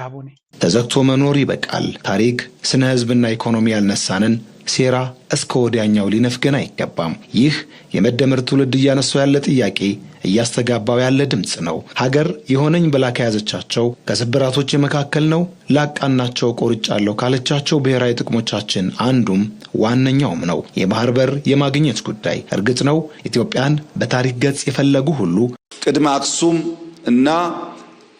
ይሃቡኒ። ተዘግቶ መኖር ይበቃል። ታሪክ፣ ስነ ህዝብና ኢኮኖሚ ያልነሳንን ሴራ እስከ ወዲያኛው ሊነፍገን አይገባም። ይህ የመደመር ትውልድ እያነሳው ያለ ጥያቄ፣ እያስተጋባው ያለ ድምፅ ነው። ሀገር የሆነኝ ብላ ከያዘቻቸው ከስብራቶች መካከል ነው። ላቃናቸው ቆርጫለሁ ካለቻቸው ብሔራዊ ጥቅሞቻችን አንዱም ዋነኛውም ነው የባህር በር የማግኘት ጉዳይ። እርግጥ ነው ኢትዮጵያን በታሪክ ገጽ የፈለጉ ሁሉ ቅድመ አክሱም እና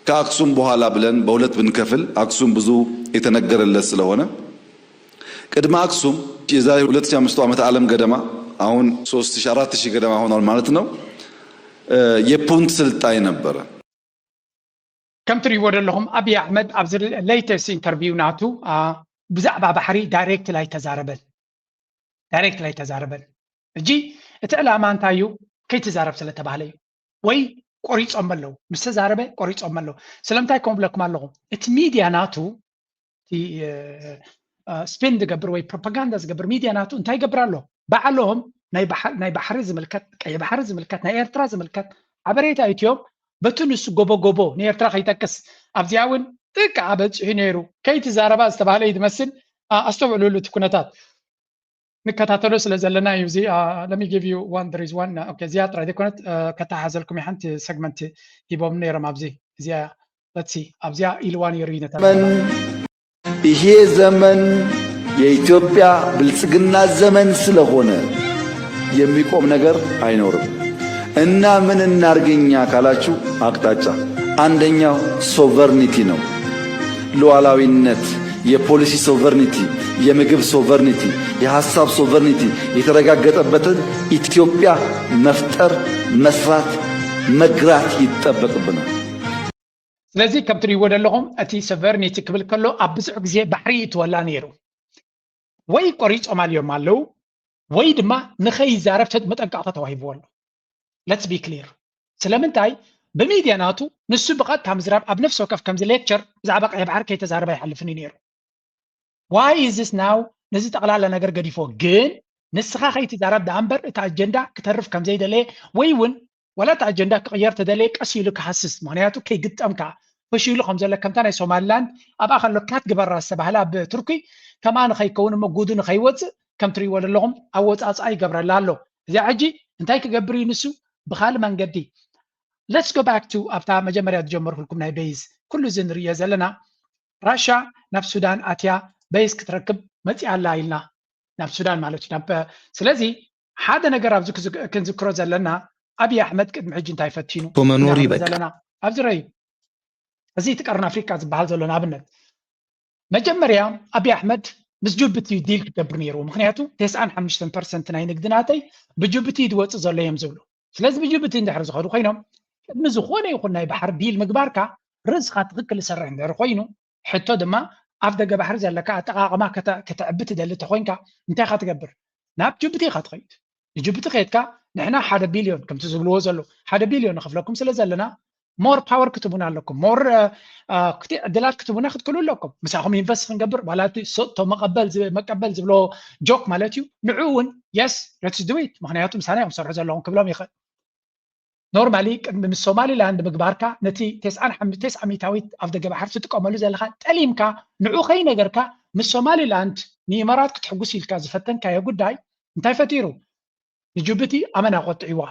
ከአክሱም በኋላ ብለን በሁለት ብንከፍል አክሱም ብዙ የተነገረለት ስለሆነ ቅድመ አክሱም የዛሬ ሁለት ሺህ አምስት መቶ ዓመት ዓለም ገደማ አሁን ሶስት ሺህ አራት ሺህ ገደማ ሆኗል ማለት ነው። የፑንት ስልጣይ ነበረ። ከም ትሪእዎ ዘለኹም ኣብይ ኣሕመድ ኣብዚ ሌተስት ኢንተርቪው ናቱ ብዛዕባ ባሕሪ ዳይሬክት ላይ ተዛረበን ዳይሬክት ላይ ተዛረበን። እጂ እቲ ዕላማ እንታይ እዩ? ከይትዛረብ ስለተባህለ እዩ። ወይ ቆሪጾም ኣለዉ፣ ምስ ተዛረበ ቆሪጾም ኣለዉ። ስለምንታይ ከም ብለኩም ኣለኹ? እቲ ሚድያ ናቱ ስፒን ዝገብር ወይ ፕሮፓጋንዳ ዝገብር ሚድያ ናቱ እንታይ ይገብር ኣሎ? ባዕሎም ናይ ባሕሪ ዝምልከት፣ ቀይ ባሕሪ ዝምልከት፣ ናይ ኤርትራ ዝምልከት ሓበሬታ እትዮም በቲ ንሱ ጎቦ ጎቦ ንኤርትራ ከይጠቅስ ኣብዚኣ እውን ጥቃ በፂሑ ነይሩ። ከይትዛረባ ዝተባህለ እዩ ዝመስል። ኣስተውዕሉሉ እቲ ኩነታት። ንከታተሎ ስለ ዘለና እዩ እዚ። Let me give you one, there is one. Okay፣ እዚኣ ጥራይ ዘይኮነት ከተሓዘልኩም እየ። ሓንቲ ሰግመንት ሂቦም ነይሮም ኣብዚ። እዚኣ let's see ኣብዚኣ ኢልዋ ነይሩ እዩ ነታ ዘመን ይሄ ዘመን የኢትዮጵያ ብልጽግና ዘመን ስለሆነ የሚቆም ነገር አይኖርም። እና ምን እናርግኛ ካላችሁ አቅጣጫ አንደኛው ሶቨርኒቲ ነው። ሉዓላዊነት፣ የፖሊሲ ሶቨርኒቲ፣ የምግብ ሶቨርኒቲ፣ የሐሳብ ሶቨርኒቲ የተረጋገጠበትን ኢትዮጵያ መፍጠር፣ መስራት፣ መግራት ይጠበቅብናል። ስለዚ ከም ትሪእዎ ዘለኹም እቲ ሶቨርኒቲ ክብል ከሎ ኣብ ብዙሕ ግዜ ባሕሪ ይእትወላ ነይሩ። ወይ ቆሪጾም ኣልዮም ኣለዉ ወይ ድማ ንኸይዛረብ መጠንቀቕታ ተዋሂብዎ ኣሎ። Let's be clear። ስለምንታይ ብሚድያ ናቱ ንሱ ብቐጥታ ምዝራብ ኣብ ነፍሲ ወከፍ ከምዚ ሌክቸር ብዛዕባ ቀይ ባሕሪ ከይተዛረበ ኣይሓልፍን እዩ ነይሩ። Why is this now? ነዚ ጠቕላላ ነገር ገዲፎ ግን ንስኻ ከይትዛረብ ደኣ እምበር እቲ ኣጀንዳ ክተርፍ ከምዘይደለየ ወይ እውን ዋላ እቲ ኣጀንዳ ክቕየር ተደለየ ቀስ ኢሉ ክሃስስ፣ ምክንያቱ ከይግጠምካ ፈሺሉ ከም ዘሎ ከምታ ናይ ሶማሊላንድ ኣብኣ ከሎ ካት ግበራ ዝተባህለ ኣብ ቱርኪ ከምኣ ንኸይከውን እሞ ጉዱ ንኸይወፅእ ከም ትሪእዎ ዘለኹም ኣወፃፅኣ ይገብረላ ኣሎ። እዚኣ ሕጂ እንታይ ክገብር እዩ ንሱ? ብኻልእ መንገዲ let's go back to ኣብታ መጀመርያ ዝጀመርኩልኩም ናይ ቤይዝ ኩሉ እዚ ንርእዮ ዘለና ራሻ ናብ ሱዳን ኣትያ በይስ ክትረክብ መፂኣ ኣላ ኢልና ናብ ሱዳን ማለት እዩ። ስለዚ ሓደ ነገር ኣብዚ ክንዝክሮ ዘለና ኣብይ ኣሕመድ ቅድሚ ሕጂ እንታይ ፈቲኑ መኖር ይበቃ ዘለና ኣብዚ ረዩ እዚ እቲ ቀርኒ ኣፍሪቃ ዝበሃል ዘሎ ንኣብነት መጀመርያ ኣብይ ኣሕመድ ምስ ጅቡቲ ዲል ክገብር ነይርዎ። ምክንያቱ ተስዓን ሓሙሽተን ፐርሰንት ናይ ንግዲ ናተይ ብጅቡቲ ዝወፅእ ዘሎ እዮም ዝብሉ። ስለዚ ብጅቡቲ እንድሕር ዝኸዱ ኮይኖም ቅድሚ ዝኾነ ይኹን ናይ ባሕሪ ዲል ምግባርካ ርእስኻ ትኽክል ዝሰርሕ እንድሕር ኮይኑ ሕቶ ድማ ኣፍ ደገ ባሕሪ ዘለካ ኣጠቓቕማ ከተዕቢ ትደሊ ተኾይንካ እንታይ ኢኻ ትገብር? ናብ ጅቡቲ ኢኻ ትኸይድ። ንጅቡቲ ከይድካ ንሕና ሓደ ቢልዮን ከምቲ ዝብልዎ ዘለዉ ሓደ ቢልዮን ንኸፍለኩም ስለ ዘለና more power ክትቡና ኣለኩም more ዕድላት ክትቡና ክትክሉ ኣለኩም። ምሳኹም ኢንቨስት ክንገብር ዋላ እቲ ሰጥቶ መቀበል ዝብሎ ጆክ ማለት እዩ። ንዑ እውን yes let's do it ምክንያቱ ምሳና እዮም ክሰርሑ ዘለኹም ክብሎም ይኽእል። ኖርማሊ ቅድሚ ምስ ሶማሊላንድ ምግባርካ ነቲ ተስዓ ሚታዊት ኣፍ ደገ ባሕሪ ትጥቀመሉ ዘለኻ ጠሊምካ ንዑ ከይነገርካ ምስ ሶማሊላንድ ንኢማራት ክትሕጉስ ኢልካ ዝፈተንካዮ ጉዳይ እንታይ ፈጢሩ? ንጅቡቲ ኣመን ኣቆጥዕዋ፣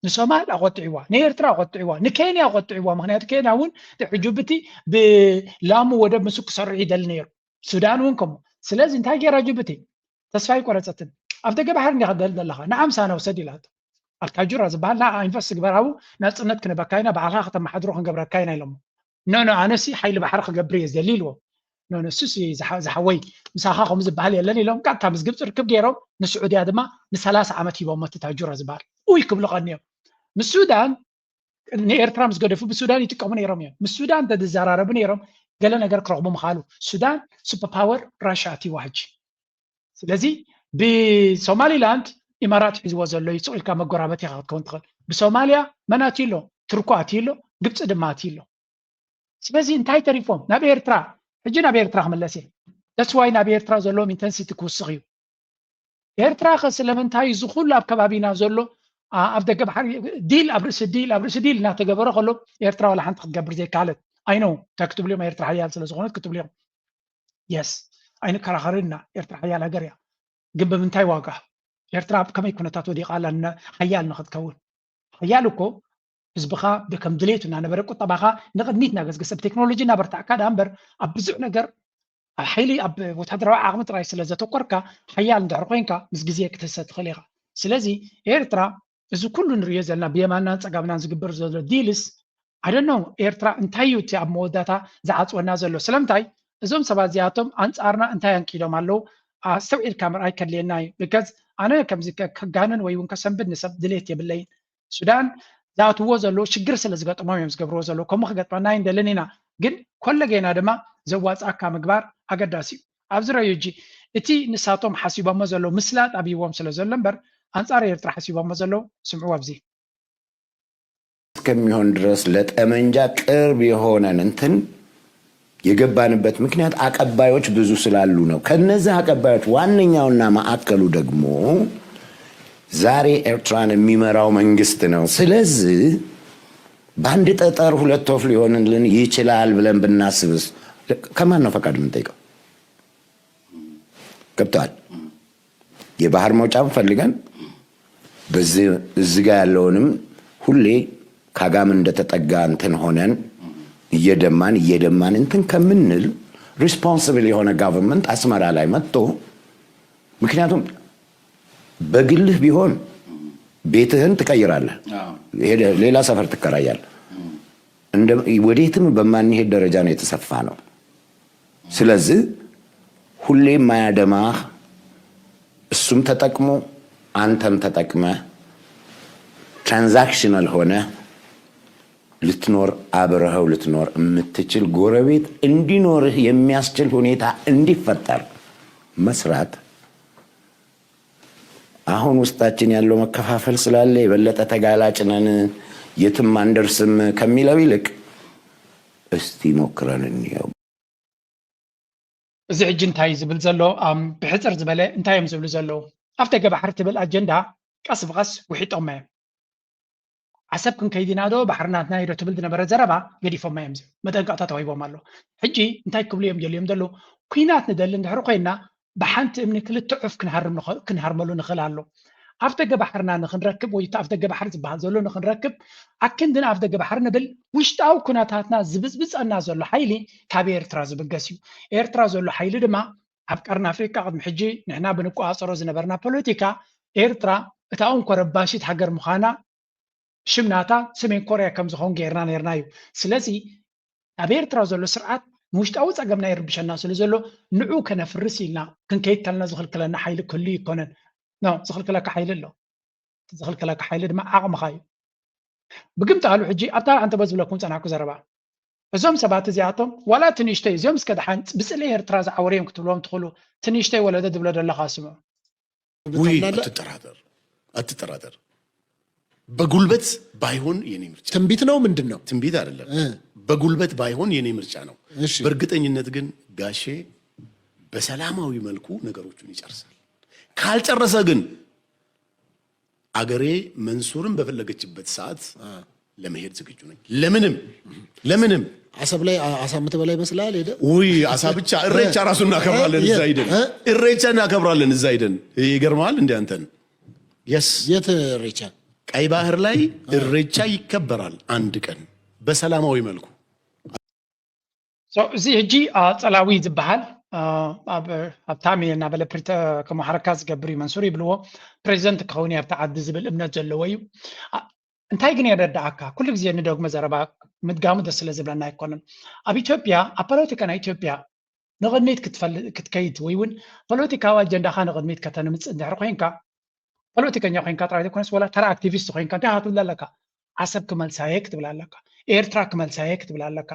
ንሶማል ኣቆጥዕዋ፣ ንኤርትራ ኣቆጥዕዋ፣ ንኬንያ ኣቆጥዕዋ። ምክንያቱ ኬንያ እውን ድሕሪ ጅቡቲ ብላሙ ወደብ ምስ ክሰርሑ ይደሊ ነይሩ። ሱዳን እውን ከምኡ። ስለዚ እንታይ ገይራ ጅቡቲ? ተስፋ ኣይቆረፀትን። ኣብ ደገ ባሕሪ እንዲኻ ትደሊ ዘለኻ ንዓምሳና ውሰድ ኢላቶ። ኣብ ታጁራ ዝበሃል ንዓ ኢንቨስት ግበር ኣብኡ ናፅነት ክንበካ ኢና ባዕልኻ ከተመሓድሮ ክንገብረካ ኢና ኢሎሞ። ኖ ኖ ኣነሲ ሓይሊ ባሕሪ ክገብር እየ ዝደሊ ኢልዎ። ኖ ኖ እሱሲ ዝሓወይ ምሳኻ ከምኡ ዝበሃል የለን ኢሎም ቀጥታ ምስ ግብፂ ርክብ ገይሮም ንስዑድያ ድማ ንሰላሳ ዓመት ሂቦሞ እቲ ታጁራ ዝበሃል ኡይ ክብሉ ቀንዮም። ምስ ሱዳን ንኤርትራ ምስ ገደፉ ብሱዳን ይጥቀሙ ነይሮም እዮም። ምስ ሱዳን እንተዝዘራረቡ ነይሮም ገለ ነገር ክረኽቡ ምኻሉ። ሱዳን ሱፐር ፓወር ራሻ ኣትይዋ ሕጂ። ስለዚ ብሶማሊላንድ ኢማራት ሒዝዎ ዘሎ እዩ ስቕ ኢልካ መጎራበት ኢኻ ክትከውን ትኽእል። ብሶማልያ መን ኣትዩ ኣሎ? ቱርኮ ኣትዩ ኣሎ፣ ግብፂ ድማ ኣትዩ ኣሎ። ስለዚ እንታይ ተሪፎም ናብ ኤርትራ? ሕጂ ናብ ኤርትራ ክምለስ እየ። That's why ናብ ኤርትራ ዘለዎም ኢንተንሲቲ ክውስኽ እዩ። ኤርትራ ከ ስለምንታይ እዚ ኩሉ ኣብ ከባቢና ዘሎ ኣብ ደገ ባሕሪ ዲል ኣብ ርእሲ ዲል ኣብ ርእሲ ዲል እናተገበረ ከሎ ኤርትራ ዋላ ሓንቲ ክትገብር ዘይከኣለት? I know እንታይ ክትብሉ እዮም? ኤርትራ ሓያል ስለ ዝኾነት ክትብሉ እዮም። የስ ኣይንከራኸርን ኢና። ኤርትራ ሓያል ሃገር እያ። ግን ብምንታይ ዋጋ? ኤርትራ ኣብ ከመይ ኩነታት ወዲቓ ኣላ ን- ሓያል ንኽትከውን? ሓያል እኮ ህዝብኻ ብ- ከም ድሌቱ እናነበረ ቁጠባኻ ንቕድሚት እናገስገሰ ብቴክኖሎጂ እናበርታዕካ ደኣ እምበር ኣብ ብዙሕ ነገር ኣብ ሓይሊ ኣብ ወታደራዊ ዓቕሚ ጥራይ ስለ ዘተኮርካ ሓያል እንድሕር ኮይንካ ምስ ግዜ ክትህሰ ትኽእል ኢኻ። ስለዚ ኤርትራ እዚ ኩሉ ንሪኦ ዘለና ብየማናን ጸጋምናን ዝግበር ዘሎ ዲልስ ኣደኖ ኤርትራ እንታይ እዩ እቲ ኣብ መወዳታ ዝዓፅወና ዘሎ? ስለምንታይ እዞም ሰባት እዚኣቶም ኣንፃርና እንታይ ኣንኪሎም ኣለዉ? ኣስተውዒልካ ምርኣይ ከድልየና እዩ። ብከዝ ኣነ ከምዚ ከ- ከጋንን ወይ እውን ከሰንብድ ንሰብ ድሌት የብለይን። ሱዳን ዝኣትዎ ዘለዉ ሽግር ስለ ዝገጥሞም እዮም ዝገብርዎ ዘለዉ። ከምኡ ክገጥመና ኣይንደልን ኢና። ግን ኮለጌና ድማ ዘዋፅኣካ ምግባር ኣገዳሲ እዩ። ኣብዚ ረዩ እጂ እቲ ንሳቶም ሓሲቦሞ ዘለዉ ምስላጥ ኣብይዎም ስለ ዘሎ እምበር ኣንፃር ኤርትራ ሓሲቦሞ ዘለዉ ስምዕዎ ኣብዚ እስከሚሆን ድረስ ለጠመንጃ ቅርብ የሆነን እንትን የገባንበት ምክንያት አቀባዮች ብዙ ስላሉ ነው። ከነዚህ አቀባዮች ዋነኛውና ማዕከሉ ደግሞ ዛሬ ኤርትራን የሚመራው መንግስት ነው። ስለዚህ በአንድ ጠጠር ሁለት ወፍ ሊሆንልን ይችላል ብለን ብናስብስ ከማን ነው ፈቃድ የምንጠይቀው? ገብተዋል። የባህር መውጫም ፈልገን በዚህ እዚህ ጋ ያለውንም ሁሌ ካጋም እንደተጠጋ እንትን ሆነን እየደማን እየደማን እንትን ከምንል responsible የሆነ government አስመራ ላይ መጥቶ ምክንያቱም በግልህ ቢሆን ቤትህን ትቀይራለህ፣ ሄደህ ሌላ ሰፈር ትከራያለህ። እንደ ወዴትም በማንሄድ ደረጃ ነው የተሰፋ ነው። ስለዚህ ሁሌ የማያደማህ እሱም ተጠቅሞ አንተም ተጠቅመህ transactional ሆነ ልትኖር አብረኸው ልትኖር የምትችል ጎረቤት እንዲኖርህ የሚያስችል ሁኔታ እንዲፈጠር መስራት አሁን ውስጣችን ያለው መከፋፈል ስላለ የበለጠ ተጋላጭ ነን የትም አንደርስም ከሚለው ይልቅ እስቲ ሞክረን እንየው። እዚ ሕጂ እንታይ ዝብል ዘሎ ብሕፅር ዝበለ እንታይ እዮም ዝብሉ ዘለዉ? ኣፍ ደገ ባሕሪ ትብል ኣጀንዳ ቀስ ብቐስ ውሒጦማ እዮም። ዓሰብ ክንከይድ ኢና ዶ ባሕሪ ናትና እዩ ዶ ትብል ዝነበረ ዘረባ ገዲፎማ እዮም። መጠንቀቕታ ተዋሂቦም ኣሎ። ሕጂ እንታይ ክብሉ እዮም ደልዮም ዘለዉ? ኩናት ንደሊ እንድሕር ኮይና ብሓንቲ እምኒ ክልተ ዑፍ ክንሃርመሉ ንኽእል ኣሎ። ኣፍ ደገ ባሕርና ንክንረክብ ወይ እቲ ኣፍ ደገ ባሕሪ ዝበሃል ዘሎ ንክንረክብ ኣክንዲ ንኣፍ ደገ ባሕሪ ንብል ውሽጣዊ ኩነታትና ዝብፅብፀና ዘሎ ሓይሊ ካብ ኤርትራ ዝብገስ እዩ። ኤርትራ ዘሎ ሓይሊ ድማ ኣብ ቀርኒ ኣፍሪቃ ቅድሚ ሕጂ ንሕና ብንቆፃፀሮ ዝነበርና ፖለቲካ ኤርትራ እታ እንኮ ረባሺት ሃገር ምዃና ሽም ናታ ሰሜን ኮርያ ከም ዝኸውን ገይርና ነርና እዩ። ስለዚ ኣብ ኤርትራ ዘሎ ስርዓት ንውሽጣዊ ፀገምና ይርብሸና ስለ ዘሎ ንዑ ከነፍርስ ኢልና ክንከይድ ተልና ዝኽልክለና ሓይሊ ክህሉ ይኮነን። ኖ ዝኽልክለካ ሓይሊ ኣሎ። ዝኽልክለካ ሓይሊ ድማ ዓቕምኻ እዩ። ብግምጣሉ ሕጂ ኣብታ ኣንተበ ዝብለኩም ፀናኩ ዘረባ እዞም ሰባት እዚኣቶም ዋላ ትንሽተይ እዚኦም እስከ ደሓን ብፅልኢ ኤርትራ ዝዓወሩ እዮም ክትብሎም ትኽእሉ ትንሽተይ ወለደ ዝብሎ ዘለኻ ስምዑ። ውይ አትጠራጠር፣ አትጠራጠር። በጉልበት ባይሆን የኔ ምርጫ ትንቢት ነው ምንድን ነው? ትንቢት አይደለም። በጉልበት ባይሆን የኔ ምርጫ ነው። እሺ። በእርግጠኝነት ግን ጋሼ በሰላማዊ መልኩ ነገሮቹን ይጨርሳል። ካልጨረሰ ግን አገሬ መንሱርን በፈለገችበት ሰዓት ለመሄድ ዝግጁ ነኝ። ለምንም ለምንም አሰብ ላይ አ- አሳ የምትበላ ይመስላል ሄደ ውይ አሳ ብቻ እሬቻ ራሱ እናከብራለን እዛ ሄደን እ? እሬቻ እናከብራለን እዛ ሄደን ይገርመሃል እንደ አንተን የስ የት እሬቻ? ቀይ ባህር ላይ እሬቻ ይከበራል አንድ ቀን በሰላማዊ መልኩ So፣ እዚ ሕጂ ኣጸላዊ ዝበሃል ኣብ ታሚ እናበለ ከም ሓረካ ዝገብር እዩ መንሱር ይብልዎ። ፕሬዚደንት ክኸውን ኣብቲ ዓዲ ዝብል እምነት ዘለዎ እዩ። እንታይ ግን የረዳኣካ? ኩሉ ግዜ ንደግሞ ዘረባ ምድጋሙ ደስ ስለ ዝብለና ኣይኮነን። ኣብ ኢትዮጵያ ኣብ ፖለቲካ ናይ ኢትዮጵያ ንቕድሚት ክትከይድ ወይ እውን ፖለቲካዊ ኣጀንዳኻ ንቕድሚት ከተንምፅእ እንድሕር ኮይንካ ፖለቲከኛ ኮይንካ ጥራይ ዘይኮነስ ወላ ተራ ኣክቲቪስት ኮይንካ እንታይ ክትብል ኣለካ? ዓሰብ ክመልሳየ ክትብል ኣለካ። ኤርትራ ክመልሳየ ክትብል ኣለካ።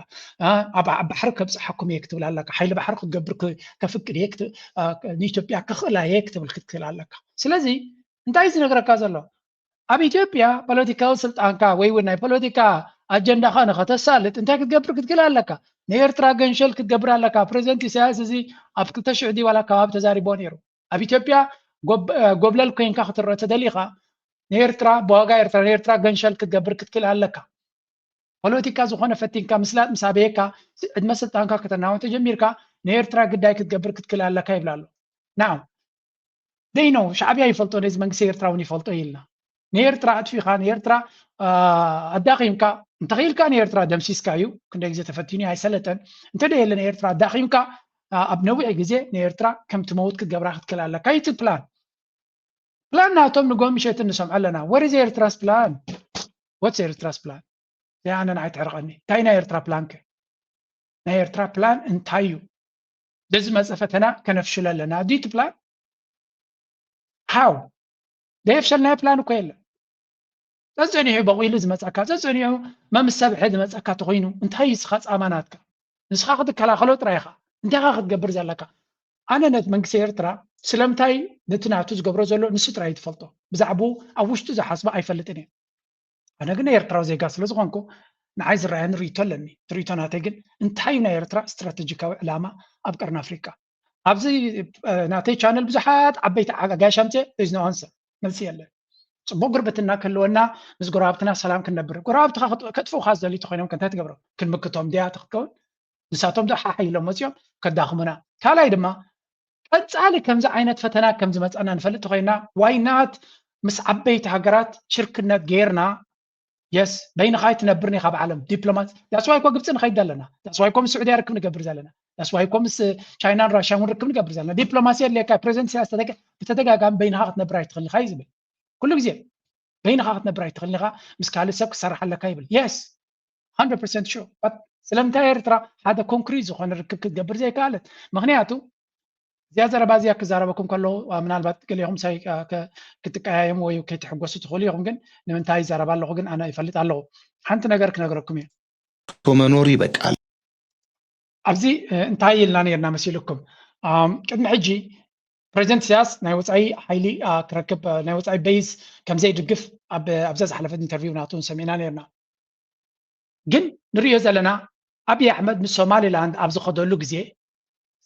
ኣብ ባሕሪ ከብፅሓኩም እየ ክትብል ኣለካ። ሓይሊ ባሕሪ ክገብር ከፍቅድ እየ ንኢትዮጵያ ክኽእላ እየ ክትብል ክትክእል ኣለካ። ስለዚ እንታይ ዝነግረካ ዘሎ? ኣብ ኢትዮጵያ ፖለቲካዊ ስልጣንካ ወይ እውን ናይ ፖለቲካ ኣጀንዳኻ ንኸተሳልጥ እንታይ ክትገብር ክትክእል ኣለካ? ንኤርትራ ገንሸል ክትገብር ኣለካ። ፕሬዚደንት ኢሳያስ እዚ ኣብ ክልተ ሽሕ ድዩ ዋላ ከባቢ ተዛሪቦ ነይሩ። ኣብ ኢትዮጵያ ጎብለል ኮይንካ ክትረአ ተደሊኻ ንኤርትራ ብዋጋ ኤርትራ ንኤርትራ ገንሸል ክትገብር ክትክእል ኣለካ። ፖለቲካ ዝኾነ ፈቲንካ ምስላጥ ምስ ኣበየካ፣ ዕድመ ስልጣንካ ከተናወ ተጀሚርካ፣ ንኤርትራ ግዳይ ክትገብር ክትክል ኣለካ ይብላ ኣሎ። ናው ደይኖ ሻዕብያ ይፈልጦ፣ ነዚ መንግስቲ ኤርትራ እውን ይፈልጦ ኢልና። ንኤርትራ ኣጥፊኻ፣ ንኤርትራ ኣዳኺምካ፣ እንተኽኢልካ ንኤርትራ ደምሲስካ እዩ። ክንደይ ግዜ ተፈቲኑ ኣይሰለጠን። እንተ ደየለ ንኤርትራ ኣዳኺምካ፣ ኣብ ነዊሕ ግዜ ንኤርትራ ከም ትመውት ክትገብራ ክትክል ኣለካ። እዩ ፕላን ፕላን ናቶም ንጎ ምሸት ንሰምዖ ኣለና። ወርዝ ኤርትራስ ፕላን ወትስ ኤርትራስ ፕላን? እዚኣ ኣነ ንዓይ ትሕርቐኒ። እንታይ ናይ ኤርትራ ፕላን ከ? ናይ ኤርትራ ፕላን እንታይ እዩ? በዚ መፀ ፈተና ከነፍሽሎ ኣለና። ድዩ እቲ ፕላን? ሃው ደየፍሸልናዮ ፕላን እኮ የለን። ጸጸኒሑ በቑሉ ዝመጸካ፣ ጸጸኒሑ መምስ ሰብሐ ዝመጸካ ተኾይኑ እንታይ እዩ ንስኻ ጻማ ናትካ? ንስኻ ክትከላኸሎ ጥራይ ኢኻ። እንታይ ኢኻ ክትገብር ዘለካ? ኣነ ነቲ መንግስቲ ኤርትራ ስለምንታይ ነቲ ናቱ ዝገብሮ ዘሎ ንሱ ጥራይ እዩ ዝፈልጦ። ብዛዕባኡ ኣብ ውሽጡ ዝሓስቦ ኣይፈልጥን እየ። ኣነ ግን ኤርትራዊ ዜጋ ስለ ዝኾንኩ ንዓይ ዝረኣየኒ ርእይቶ ኣለኒ። እቲ ርእይቶ ናተይ ግን እንታይ እዩ ናይ ኤርትራ ስትራተጂካዊ ዕላማ ኣብ ቀርኒ ኣፍሪቃ? ኣብዚ ናተይ ቻነል ብዙሓት ዓበይቲ ኣጋይሽ ኣምፅየ፣ there is no answer፣ መልሲ የለን። ፅቡቅ ጉርብትና ክህልወና፣ ምስ ጎረባብትና ሰላም ክንነብር። ጎረባብትኻ ከጥፍኡኻ ዝደልዩ ተኮይኖም ከ እንታይ ትገብሮም? ክንምክቶም ድያ ክትከውን? ንሳቶም ዶ ሓሓ ኢሎም መፅዮም ከዳኽሙና? ካልኣይ ድማ ቀፃሊ ከምዚ ዓይነት ፈተና ከም ዝመፀና ንፈልጥ ተኮይና፣ why not ምስ ዓበይቲ ሃገራት ሽርክነት ገይርና፣ የስ በይንኻ ኣይትነብርን ኢኻ ብዓለም ዲፕሎማሲ። ዳስዋይ እኮ ግብፂ ንኸይድ ዘለና፣ ዳስዋይ እኮ ምስ ስዑድያ ርክብ ንገብር ዘለና፣ ዳስዋይ እኮ ምስ ቻይናን ራሽያን እውን ርክብ ንገብር ዘለና። ዲፕሎማሲ የድልየካ። ፕሬዚደንት ኢሳያስ ብተደጋጋሚ በይንኻ ክትነብር ኣይትኽእልን ኢኻ እዩ ዝብል። ኩሉ ግዜ በይንኻ ክትነብር ኣይትኽእልን ኢኻ፣ ምስ ካልእ ሰብ ክትሰርሕ ኣለካ ይብል። የስ hundred percent sure። ስለምንታይ ኤርትራ ሓደ ኮንክሪት ዝኾነ ርክብ ክትገብር ዘይከኣለት? ምክንያቱ እዚኣ ዘረባ እዚኣ ክዛረበኩም ከለዉ ምናልባት ገሊኹም ሳይ ክትቀያየሙ ወይ ከይትሕጎሱ ትኽእሉ ኢኹም። ግን ንምንታይ ይዛረብ ኣለኹ ግን ኣነ ይፈልጥ ኣለኹ። ሓንቲ ነገር ክነግረኩም እየ። መኖር ይበቃል። ኣብዚ እንታይ ኢልና ነርና መሲልኩም? ቅድሚ ሕጂ ፕሬዚደንት ኢሳያስ ናይ ወፃኢ ሓይሊ ክረክብ፣ ናይ ወፃኢ ቤዝ ከምዘይድግፍ ኣብዛ ዝሓለፈት ኢንተርቪው ናቱ ሰሚዕና ነርና። ግን ንሪኦ ዘለና ኣብይ ኣሕመድ ንሶማሊላንድ ኣብ ዝኸደሉ ግዜ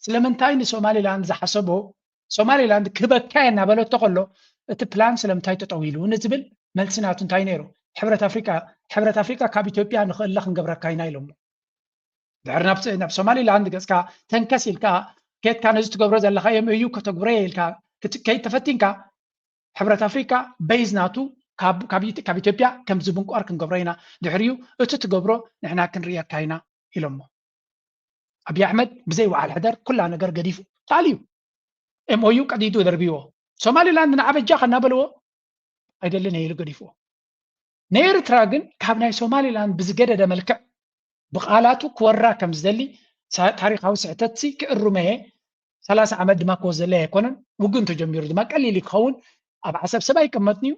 ስለምንታይ ንሶማሊላንድ ዝሓሰቦ ሶማሊላንድ ክህበካ እየ እናበለቶ ከሎ እቲ ፕላን ስለምንታይ ተጠዊሉ ንዝብል መልሲ ናቱ እንታይ ነይሩ? ሕብረት ኣፍሪቃ፣ ሕብረት ኣፍሪቃ ካብ ኢትዮጵያ ንኽእለ ክንገብረካ ኢና ኢሎሞ። ድሕሪ ናብ ሶማሊላንድ ገፅካ ተንከስ ኢልካ ኬድካ ነዚ ትገብሮ ዘለካ እዮም እዩ ከተግብሮ ኢልካ ከይተፈቲንካ ሕብረት ኣፍሪቃ ቤዝ ናቱ ካብ ኢትዮጵያ ከም ዝብንቋር ክንገብሮ ኢና፣ ድሕሪኡ እቲ ትገብሮ ንሕና ክንርእየካ ኢና ኢሎሞ። ኣብይ ኣሕመድ ብዘይ ወዓል ሕደር ኩላ ነገር ገዲፉ ካልዩ ኤምኦዩ ቀዲዱ ደርቢዎ። ሶማሊላንድ ንዓበጃ ከናበልዎ ኣይደልን ኢሉ ገዲፍዎ። ንኤርትራ ግን ካብ ናይ ሶማሊላንድ ብዝገደደ መልክዕ ብቓላቱ ክወራ ከም ዝደሊ ታሪኻዊ ስሕተትሲ ክእርመየ ሰላሳ ዓመት ድማ ክወስደለይ ኣይኮነን። ውግእ እንተጀሚሩ ድማ ቀሊል ክኸውን ኣብ ዓሰብ ሰብ ኣይቀመጥን እዩ።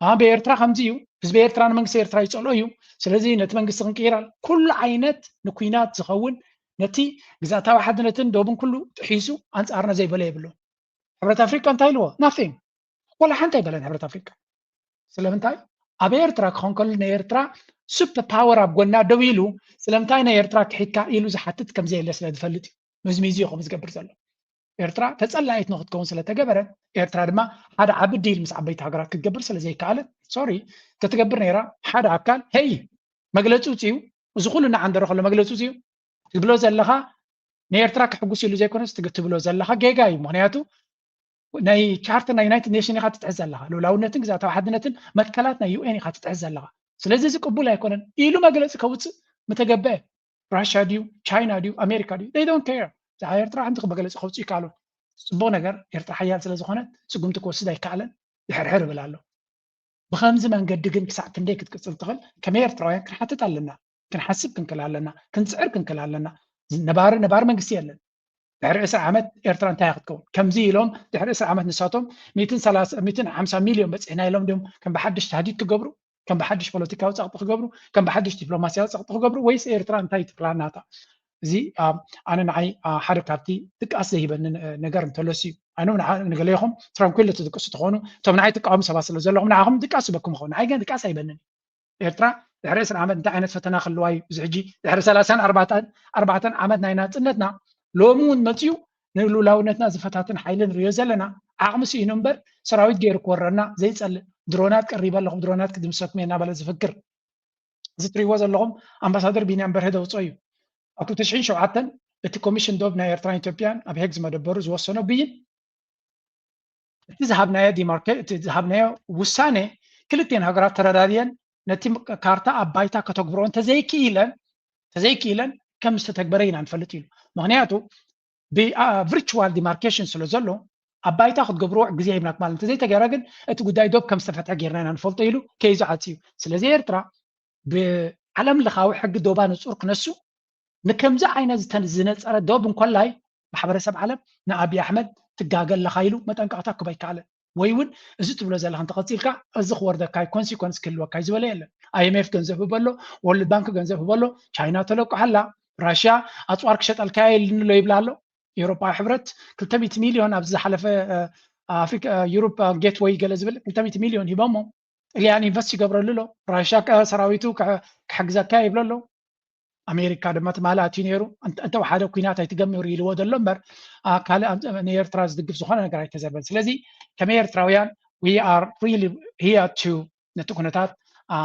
ኣብ ኤርትራ ከምዚ እዩ። ህዝቢ ኤርትራ ንመንግስቲ ኤርትራ ይጸልኦ እዩ። ስለዚ ነቲ መንግስቲ ክንቅይር ኩሉ ዓይነት ንኩናት ዝኸውን ነቲ ግዛታዊ ሓድነትን ዶብን ኩሉ ጥሒሱ ኣንጻርና ዘይበለ የብሉን። ሕብረት ኣፍሪቃ እንታይ ኢልዎ? ናቲንግ። ወላ ሓንቲ ኣይበለን ሕብረት ኣፍሪቃ። ስለምንታይ? ኣብ ኤርትራ ክኾን ከሎ ንኤርትራ ሱፐር ፓወር ኣብ ጎና ደው ኢሉ ስለምንታይ ናይ ኤርትራ ክሒድካ ኢሉ ዝሓትት ከምዘየለ ስለ ዝፈልጥ እዩ። ምዝሚዙ እዩ ከምኡ ዝገብር ዘሎ። ኤርትራ ተጸላኢት ንክትከውን ስለተገበረ ኤርትራ ድማ ሓደ ዓቢ ዲል ምስ ዓበይቲ ሃገራት ክትገብር ስለዘይከኣለት ሶሪ ተትገብር ነይራ ሓደ ኣካል ሄይ መግለፂ ውፅኡ እዚ ኩሉ እናዓንደረ ከሎ መግለፂ ውፅኡ ትብሎ ዘለኻ ንኤርትራ ክሕጉስ ኢሉ ዘይኮነስ ትብሎ ዘለኻ ጌጋ እዩ። ምክንያቱ ናይ ቻርተር ናይ ዩናይትድ ኔሽን ኢኻ ትጥሕስ ዘለኻ፣ ልኡላውነትን ግዝኣታዊ ሓድነትን መትከላት ናይ ዩኤን ኢኻ ትጥሕስ ዘለኻ። ስለዚ እዚ ቅቡል ኣይኮነን ኢሉ መግለፂ ከውፅእ ምተገበአ። ራሽያ ድዩ ቻይና ድዩ ኣሜሪካ ድዩ they don't care። ብዛዕባ ኤርትራ ሓንቲ መግለፂ ከውፅእ ይከኣሉ። ፅቡቅ ነገር ኤርትራ ሓያል ስለዝኾነት ስጉምቲ ክወስድ ኣይከኣለን። ድሕርሕር ይብል ኣሎ። ብኸምዚ መንገዲ ግን ክሳዕ ክንደይ ክትቅፅል ትኽእል? ከመይ ኤርትራውያን ክንሓትት ኣለና፣ ክንሓስብ ክንክእል ኣለና፣ ክንፅዕር ክንክእል ኣለና። ነባሪ ነባሪ መንግስቲ የለን። ድሕሪ ዕስራ ዓመት ኤርትራ እንታይ ክትከውን? ከምዚ ኢሎም ድሕሪ ዕስራ ዓመት ንሳቶም ሚእትን ሓምሳ ሚልዮን በፂሕና ኢሎም ድዮም ከም ብሓድሽ ታህዲድ ክገብሩ፣ ከም ብሓድሽ ፖለቲካዊ ፀቕጢ ክገብሩ፣ ከም ብሓድሽ ዲፕሎማሲያዊ ፀቕጢ ክገብሩ? ወይስ ኤርትራ እንታይ ትፕላን ናታ? እዚ ኣነ ንዓይ ሓደ ካብቲ ድቃስ ዘይበኒ ነገር እንተሎሲ እዩ። ኣነ ንገለይኹም ትራንኩል ትድቅሱ ትኾኑ እቶም ንዓይ ትቃወሙ ሰባት ስለ ዘለኹም ንዓኹም ድቃስ ይበኩም ይኸውን። ንዓይ ግን ድቃስ ኣይበንን። ኤርትራ ድሕሪ ዕስራ ዓመት እንታይ ዓይነት ፈተና ክህልዋ እዩ? እዚ ሕጂ ድሕሪ ሰላሳን ኣርባዕተን ዓመት ናይ ናጽነትና ሎሚ እውን መጺኡ ንልኡላውነትና ዝፈታትን ሓይሊ ንሪኦ ዘለና ዓቕሚ ስኢኑ እምበር ሰራዊት ገይሩ ክወረና ዘይጸልእ ድሮናት ቀሪበ ኣለኹ ድሮናት ክድምሰኩም እየ እናበለ ዝፍክር እዚ ትሪእዎ ዘለኹም ኣምባሳደር ቢንያም በርሀ ዘውፅኦ እዩ። ኣብ ክልተ ሽሕን ሸውዓተን እቲ ኮሚሽን ዶብ ናይ ኤርትራን ኢትዮጵያን ኣብ ሄግ ዝመደበሩ ዝወሰኖ ብይን፣ እቲ ዝሃብናዮ ዲማርኬ እቲ ዝሃብናዮ ውሳኔ ክልቲኤን ሃገራት ተረዳድየን ነቲ ካርታ ኣብ ባይታ ከተግብሮ እንተዘይክኢለን እንተዘይክኢለን ከም ዝተተግበረ ኢና ንፈልጥ ኢሉ። ምክንያቱ ብቪርቹዋል ዲማርኬሽን ስለ ዘሎ ኣብ ባይታ ክትገብርዎ ግዜ ሂብናኩም ማለት እንተዘይተገይረ ግን እቲ ጉዳይ ዶብ ከም ዝተፈትሐ ጌርና ኢና ንፈልጦ ኢሉ ከይዙ ዓፅዩ። ስለዚ ኤርትራ ብዓለም ለኻዊ ሕጊ ዶባ ንፁር ክነሱ ንከምዚ ዓይነት ዝተን- ዝነፀረ ዶብ እንኮላይ ማሕበረሰብ ዓለም ንኣብይ ኣሕመድ ትጋገ ኣለኻ ኢሉ መጠንቀቕታ ክህቦ ኣይከኣለን። ወይ እውን እዚ ትብሎ ዘለኻ እንተቐፂልካ እዚ ክወርደካ እዩ፣ ኮንሲኮንስ ክህልወካ እዩ ዝበለ የለን። ኣይኤምኤፍ ገንዘብ ህበሎ፣ ወርልድ ባንክ ገንዘብ ህበሎ፣ ቻይና ተለቁሓላ፣ ራሽያ ኣፅዋር ክሸጠልካ የልን ኣሎ ይብላ ኣሎ። ኤውሮፓዊ ሕብረት ክልተ ሚእቲ ሚልዮን ኣብዚ ዝሓለፈ እ፣ ኣፍሪካ እ፣ ዩሮፕ እ፣ ጌትወይ ገለ ዝብል ክልተ ሚእቲ ሚልዮን ሂቦሞ። ጥልያን ኢንቨስት ይገብረሉ ኣሎ። ራሽያ ከ ሰራዊቱ ከ- ክሕግዘካ ይብሎ ኣሎ። ኣሜሪካ ድማ ትማሊ ኣትዩ ነይሩ። እንተ- እንተወሓደ ኩናት ኣይትገምሩ ኢልዎ ዘሎ እምበር ኣ፣ ካልእ ኣብ- ንኤርትራ ዝድግፍ ዝኾነ ነገር ኣይተዘርበን። ስለዚ ከም ኤርትራውያን we are really here to ነቲ ኩነታት ኣ፣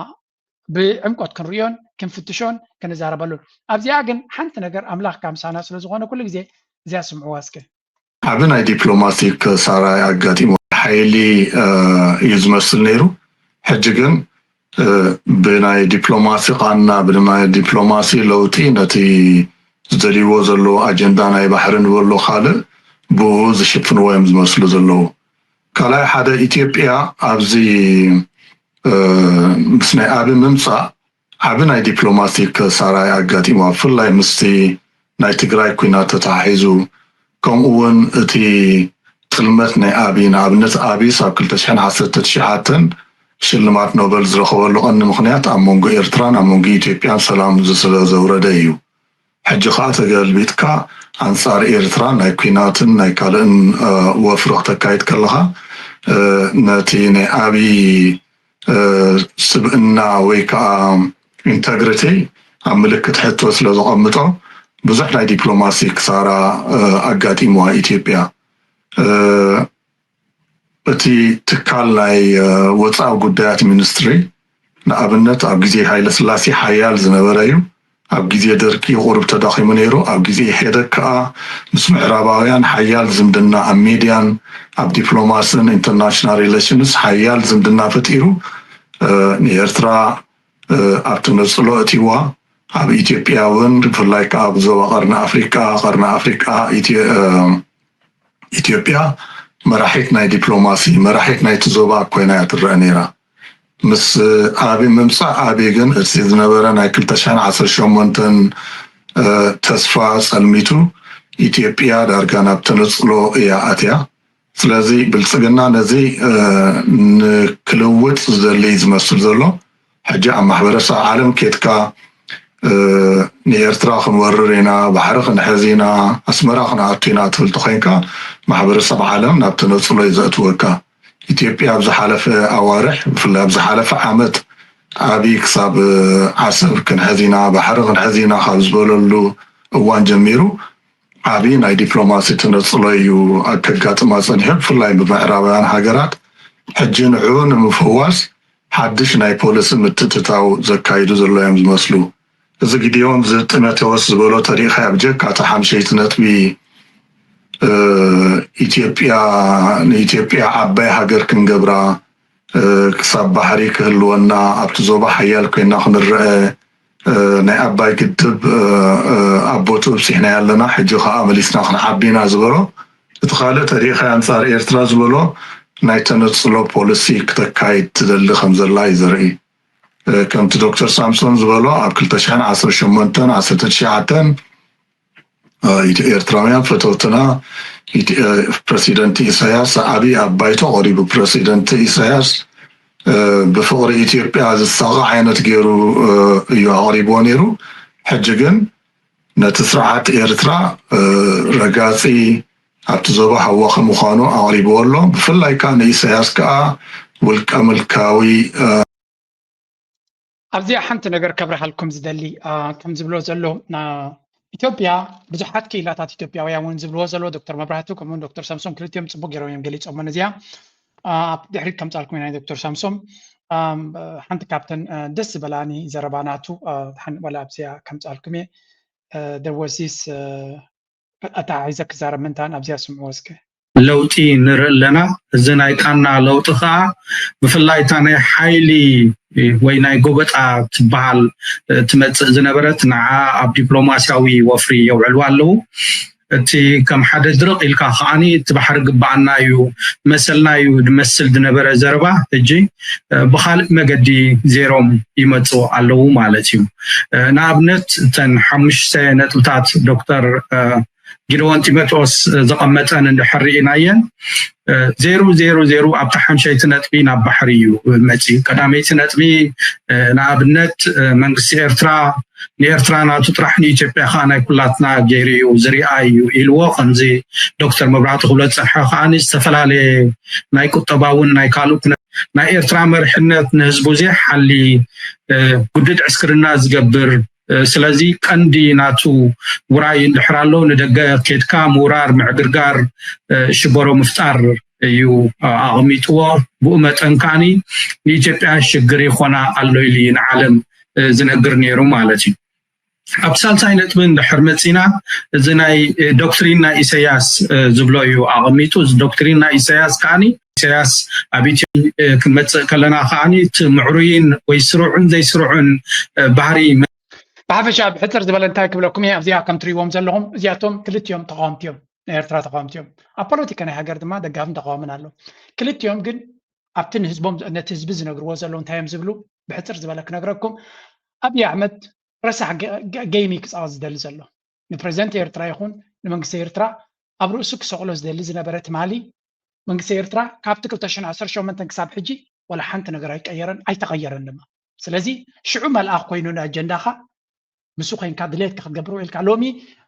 ብዕምቆት ክንርእዮን ክንፍትሾን ክንዛረበሉን። ኣብዚኣ ግን ሓንቲ ነገር ኣምላኽ ካብ ምሳና ስለ ዝኾነ ኩሉ ግዜ እዚኣ ስምዕዋ እስከ። ዓቢ ናይ ዲፕሎማሲ ክሳራ ኣጋጢሞ ሓይሊ እዩ ዝመስል ነይሩ። ሕጂ ግን ብናይ ዲፕሎማሲ ቃና ብናይ ዲፕሎማሲ ለውጢ ነቲ ዝደልይዎ ዘለዉ ኣጀንዳ ናይ ባሕሪ ንበሎ ካልእ ብኡ ዝሽፍንዎ እዮም ዝመስሉ ዘለዉ። ካልኣይ ሓደ ኢትዮጵያ ኣብዚ ምስ ናይ ኣቢ ምምፃእ ዓቢ ናይ ዲፕሎማሲ ክሳራ ኣጋጢሞ ብፍላይ ምስቲ ናይ ትግራይ ኩናት ተተሓሒዙ ከምኡ እውን እቲ ጥልመት ናይ ኣቢ ንኣብነት ኣቢስ ኣብ ክልተ ሽሕን ዓሰርተ ትሽዓተን ሽልማት ኖበል ዝረኸበሉ ቀንዲ ምክንያት ኣብ መንጎ ኤርትራን ኣብ መንጎ ኢትዮጵያን ሰላም ስለ ዘውረደ እዩ። ሕጂ ከዓ ተገልቢጥካ ኣንፃር ኤርትራ ናይ ኩናትን ናይ ካልእን ወፍሪ ክተካይድ ከለካ ነቲ ናይ ኣቢ ስብእና ወይ ከዓ ኢንተግሪቲ ኣብ ምልክት ሕቶ ስለ ዘቐምጦ ብዙሕ ናይ ዲፕሎማሲ ክሳራ ኣጋጢምዋ ኢትዮጵያ። እቲ ትካል ናይ ወፃኢ ጉዳያት ሚኒስትሪ ንኣብነት ኣብ ግዜ ሃይለስላሴ ሓያል ዝነበረ እዩ። ኣብ ግዜ ደርቂ ቁሩብ ተዳኺሙ ነይሩ። ኣብ ግዜ ኢህወደግ ከዓ ምስ ምዕራባውያን ሓያል ዝምድና ኣብ ሚድያን ኣብ ዲፕሎማስን ኢንተርናሽናል ሪሌሽንስ ሓያል ዝምድና ፈጢሩ ንኤርትራ ኣብ ተነፅሎ እቲዋ። ኣብ ኢትዮጵያ እውን ብፍላይ ከዓ ኣብ ዞባ ቀርኒ ኣፍሪቃ ቀርኒ ኣፍሪቃ ኢትዮጵያ መራሒት ናይ ዲፕሎማሲ መራሒት ናይቲ ዞባ ኮይና እያ ትረአ ነይራ። ምስ ኣቢ ምምፃእ ኣቢ ግን እቲ ዝነበረ ናይ ክልተ ሽሕን ዓሰርተ ሸሞንተን ተስፋ ፀልሚቱ ኢትዮጵያ ዳርጋ ናብ ተነፅሎ እያ ኣትያ። ስለዚ ብልፅግና ነዚ ንክልውጥ ዝደሊ ዝመስል ዘሎ ሕጂ ኣብ ማሕበረሰብ ዓለም ኬድካ ንኤርትራ ክንወርር ኢና፣ ባሕሪ ክንሕዝ ኢና፣ ኣስመራ ክንኣቱ ኢና ትብል ተኮይንካ ማሕበረሰብ ዓለም ናብ ተነፅሎ እዩ ዘእትወካ። ኢትዮጵያ ኣብ ዝሓለፈ ኣዋርሕ ብፍላይ ኣብ ዝሓለፈ ዓመት ኣቢ ክሳብ ዓሰብ ክንሕዝ ኢና፣ ባሕሪ ክንሕዝ ኢና ካብ ዝበለሉ እዋን ጀሚሩ ዓቢ ናይ ዲፕሎማሲ ተነፅሎ እዩ ከጋጥማ ፀኒሑ። ብፍላይ ብምዕራባውያን ሃገራት ሕጂ ንዕኡ ንምፍዋስ ሓድሽ ናይ ፖሊሲ ምትእትታው ዘካይዱ ዘሎ እዮም ዝመስሉ። እዚ ግዲዮን እዚ ጢሞቴዎስ ዝበሎ ተሪኢኻዮ ብጀካ እታ ሓምሸይቲ ነጥቢ ኢትዮጵያ ንኢትዮጵያ ዓባይ ሃገር ክንገብራ ክሳብ ባሕሪ ክህልወና ኣብቲ ዞባ ሓያል ኮይና ክንረአ ናይ ኣባይ ግድብ ኣብ ቦትኡ ኣብፂሕናዮ ኣለና ሕጂ ከዓ መሊስና ክንዓቢ ኢና ዝበሎ እቲ ካልእ ተሪኢኻዮ ኣንፃር ኤርትራ ዝበሎ ናይ ተነፅሎ ፖሊሲ ክተካይድ ትደሊ ከምዘላ እዩ ዘርኢ። ከምቲ ዶክተር ሳምሶን ዝበሎ ኣብ ክልተ ሽሕን ዓሰርተ ሸሞንተን ዓሰርተ ትሽዓተን ኤርትራውያን ፈተውትና ፕረሲደንት ኢሳያስ ዓብዪ ኣብ ባይቶ ቀሪቡ ፕረሲደንት ኢሳያስ ብፍቕሪ ኢትዮጵያ ዝሳቐ ዓይነት ገይሩ እዩ ኣቕሪብዎ ነይሩ። ሕጂ ግን ነቲ ስርዓት ኤርትራ ረጋፂ ኣብቲ ዞባ ሃዋኺ ምዃኑ ኣቕሪብዎ ኣሎ። ብፍላይ ከዓ ንኢሳያስ ከዓ ውልቀ ምልካዊ ኣብዚኣ ሓንቲ ነገር ከብርሃልኩም ዝደሊ ከም ዝብሎ ዘሎ ኢትዮጵያ ብዙሓት ክኢላታት ኢትዮጵያውያን እውን ዝብልዎ ዘሎ ዶክተር መብራህቱ ከምኡውን ዶክተር ሳምሶም ክልቲኦም ፅቡቅ ገይሮም እዮም ገሊፆሞ ነዚኣ ኣብ ድሕሪት ከምፃልኩም ኢና ዶክተር ሳምሶም ኣም፣ ሓንቲ ካብተን እ፣ ደስ ዝበላኒ ዘረባ ናቱ እ፣ ሓን- ወላ ኣብዚኣ ከምፃልኩም እየ። እ፣ there was this እ፣ ኣተሓሒዘ ክዛረብ ምንታን ኣብዚኣ ስምዕዎ እስከ። ለውጢ ንርኢ ኣለና። እዚ ናይ ጣና ለውጢ ከዓ ብፍላይ እታ ናይ ሓይሊ ወይ ናይ ጎበጣ ትበሃል ትመፅእ ዝነበረት ንዓ ኣብ ዲፕሎማሲያዊ ወፍሪ የውዕልዋ ኣለዉ። እቲ ከም ሓደ ድርቕ ኢልካ ከዓኒ እቲ ባሕሪ ግባኣና እዩ መሰልና እዩ ዝመስል ዝነበረ ዘረባ ሕጂ ብካልእ መገዲ ዜሮም ይመፁ ኣለዉ ማለት እዩ። ንኣብነት እተን ሓሙሽተ ነጥብታት ዶክተር ጊደዎን ጢሞቴዎስ ዘቐመጠን እንድሕር ርኢናየን ዜሩ ዜሩ ዜሩ ኣብቲ ሓምሸይቲ ነጥቢ ናብ ባሕሪ እዩ መፂኡ። ቀዳመይቲ ነጥቢ ንኣብነት መንግስቲ ኤርትራ ንኤርትራ ናቱ ጥራሕ ንኢትዮጵያ ከዓ ናይ ኩላትና ገይሩ እዩ ዝሪኣ እዩ ኢልዎ። ከምዚ ዶክተር መብራህቱ ክብሎ ዝፀንሐ ከዓ ዝተፈላለየ ናይ ቁጠባውን ናይ ካልእ ናይ ኤርትራ መርሕነት ንህዝቡ ዘይሓሊ ጉድድ ዕስክርና ዝገብር ስለዚ ቀንዲ ናቱ ውራይ እንድሕር ኣሎ ንደገ ኬድካ ምውራር ምዕግርጋር ሽበሮ ምፍጣር እዩ ኣቕሚጥዎ። ብኡ መጠን ከዓኒ ንኢትዮጵያ ሽግር ይኾና ኣሎ ኢሉ እዩ ንዓለም ዝነግር ነይሩ ማለት እዩ። ኣብ ሳልሳይ ነጥቢ እንድሕር መፂና እዚ ናይ ዶክትሪን ናይ ኢሳያስ ዝብሎ እዩ ኣቐሚጡ። እዚ ዶክትሪን ናይ ኢሳያስ ከዓኒ ኢሳያስ ኣብ ኢትዮ ክንመፅእ ከለና ከዓኒ እቲ ምዕሩይን ወይ ስሩዕን ዘይስሩዕን ባህሪ ብሓፈሻ ብሕፅር ዝበለ እንታይ ክብለኩም እየ ኣብዚኣ ከም ትሪእዎም ዘለኹም እዚኣቶም ክልቲኦም ተቃወምቲ እዮም። ናይ ኤርትራ ተቃወምቲ እዮም። ኣብ ፖለቲካ ናይ ሃገር ድማ ደጋፍን ተቃዋምን ኣሎ። ክልቲኦም ግን ኣብቲ ንህዝቦም ነቲ ህዝቢ ዝነግርዎ ዘለዉ እንታይ እዮም ዝብሉ ብሕፅር ዝበለ ክነግረኩም። ኣብይ ኣሕመድ ረሳሕ ገይሚ ክፃወት ዝደሊ ዘሎ ንፕሬዚደንት ኤርትራ ይኹን ንመንግስቲ ኤርትራ ኣብ ርእሱ ክሰቕሎ ዝደሊ ዝነበረ ትማሊ መንግስቲ ኤርትራ ካብቲ ክልተ ሽሕን ዓሰርተ ሸሞንተን ክሳብ ሕጂ ወላ ሓንቲ ነገር ኣይቀየረን ኣይተቐየረን ድማ። ስለዚ ሽዑ መልኣኽ ኮይኑ ንኣጀንዳኻ ምስ ኮይንካ ድሌትካ ክትገብር ውዒልካ። ሎሚ